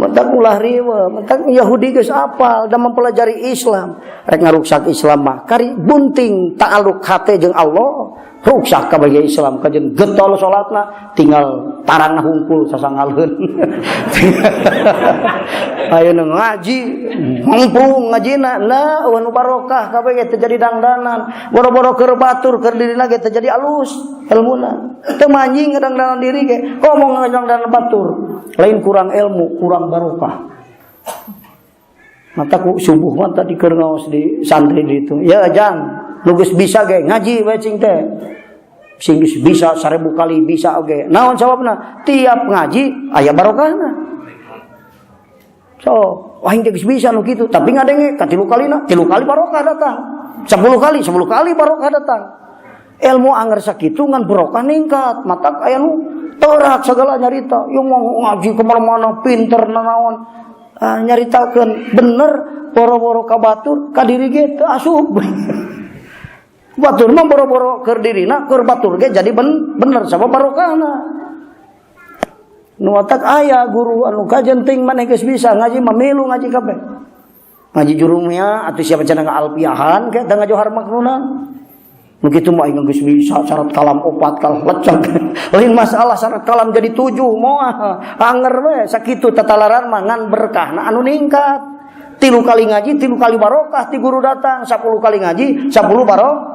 Matak ulah riweuh, matak Yahudi geus apal dan mempelajari Islam. Rek ngaruksak Islam mah kari bunting ta'aluk hate jeung Allah, ruksak kabeh Islam kajen getol salatna tinggal tarangna hungkul sasangaleun. Ayeuna ngaji mamprung ngajina nah eueuh nu barokah kabeh ge teu jadi dangdanan. Boro-boro keur batur keur dirina ge teu jadi alus ilmuna. Teu manjing ngedangdanan diri ge komo ngedangdanan batur. Lain kurang ilmu, kurang barokah. Mata ku subuh mah tadi keur ngaos di santri di itu. Ya jang, nu geus bisa ge ngaji we cing teh. Sing geus bisa 1000 kali bisa oge. Naon sababna? Tiap ngaji aya barokahna. So, wah aing teh geus bisa nu kitu, tapi ngadenge ka tilu kalina, tilu kali barokah datang. 10 kali, 10 kali barokah datang. Ilmu anger sakitu ngan barokah ningkat, matak aya nu terak segala nyarita, yang mau ngaji kemana-mana pinter nanaon. Ah, nyaritakeun bener boro-boro ka batur ka diri ge teu asup. Batur mah boro-boro keur dirina keur batur ge jadi bener sabab barokahna. Nu watak aya guru anu kajen ting maneh geus bisa ngaji mah milu ngaji kabeh. Ngaji jurumia atuh siapa cenah alpiahan ke teu ngajohar maknuna. Nu kitu mah aing geus bisa syarat kalam opat kalah lecek. Lain masalah syarat kalam jadi 7 moal. Anger we sakitu tatalaran mah ngan berkahna anu ningkat. 3 kali ngaji, 3 kali barokah ti guru datang, 10 kali ngaji, 10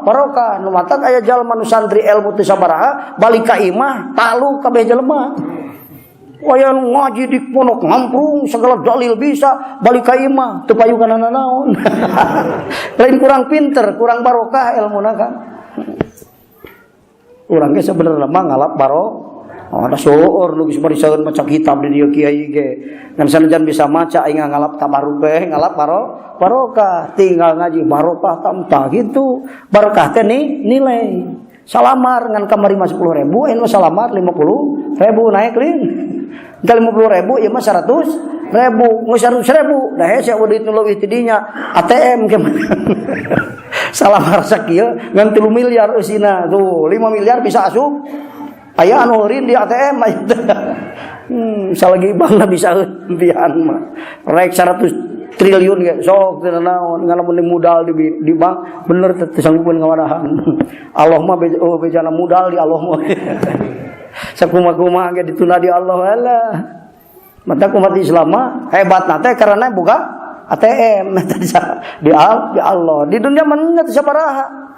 barokah. Nu matak aya jalma nu santri ilmu teu sabaraha, balik ka imah talu kabeh jelema. Waya nu ngaji di pondok ngamprung segala dalil bisa, balik ka imah teu payu kana nanaon. Lain kurang pinter, kurang barokah ilmuna kan. Urang ge sebenarnya mah ngalap baro. Oh, ada seueur nu geus barisaeun maca kitab di dieu kiai ge. Ngan sanajan bisa maca aing ngalap tabaruk we, ngalap barokah, tinggal ngaji barokah tamta gitu. Barokah teh nih nilai. Salamar ngan kamari mah 10.000, ayeuna mah salamar 50.000 naik lin. Engke 50.000 ieu mah 100.000, geus 100.000. Da hese duit nu leuwih ti dinya ATM ke. Salamar sakieu ngan 3 miliar eusina tuh, 5 miliar bisa asup. Aya anu eureun di ATM aya teh. Salagi bankna bisa hentian mah. Rek 100 triliun ge sok teu naon ngan lamun modal di bank bener teu sanggupeun ngawadahan. Allah mah oh, bejana modal di Allah mah. Sakumaha-kumaha ge ditunda di Allah lah. Mata umat Islam mah hebat teh karena buka ATM di Allah. Di dunia mah teu sabaraha.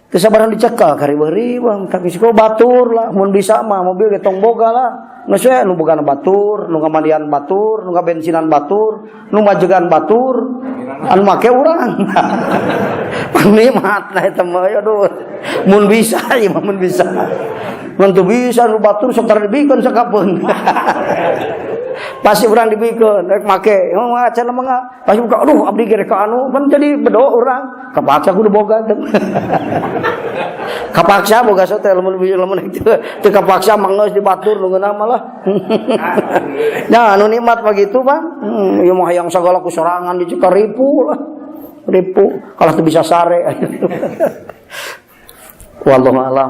Teu sabaraha dicekal kari-bari bang tapi siko batur lah mun bisa mah mobil ge tong boga lah. Geus we nu bogana batur, nu ngamandian batur, nu ngabensinan batur, nu majegan batur, anu make urang. Pangnikmat nah eta mah aduh. Mun bisa ieu mah mun bisa. Mun teu bisa nu batur sok tara dibikeun sakapeun. Pasti urang dibikeun rek make. Oh, acan mah pasti buka, aduh, abdi ge rek anu kan jadi bedo urang. Kapaksa kudu boga teh. Kapaksa boga sote, lamun lamun itu teu kapaksa mah geus dibatur nu ngeunah mah lah. Nah, anu nikmat begitu, Bang. Ieu mah hayang sagala ku sorangan dicekar, ripu lah. Ripu kalau teu bisa sare. Wallahu alam.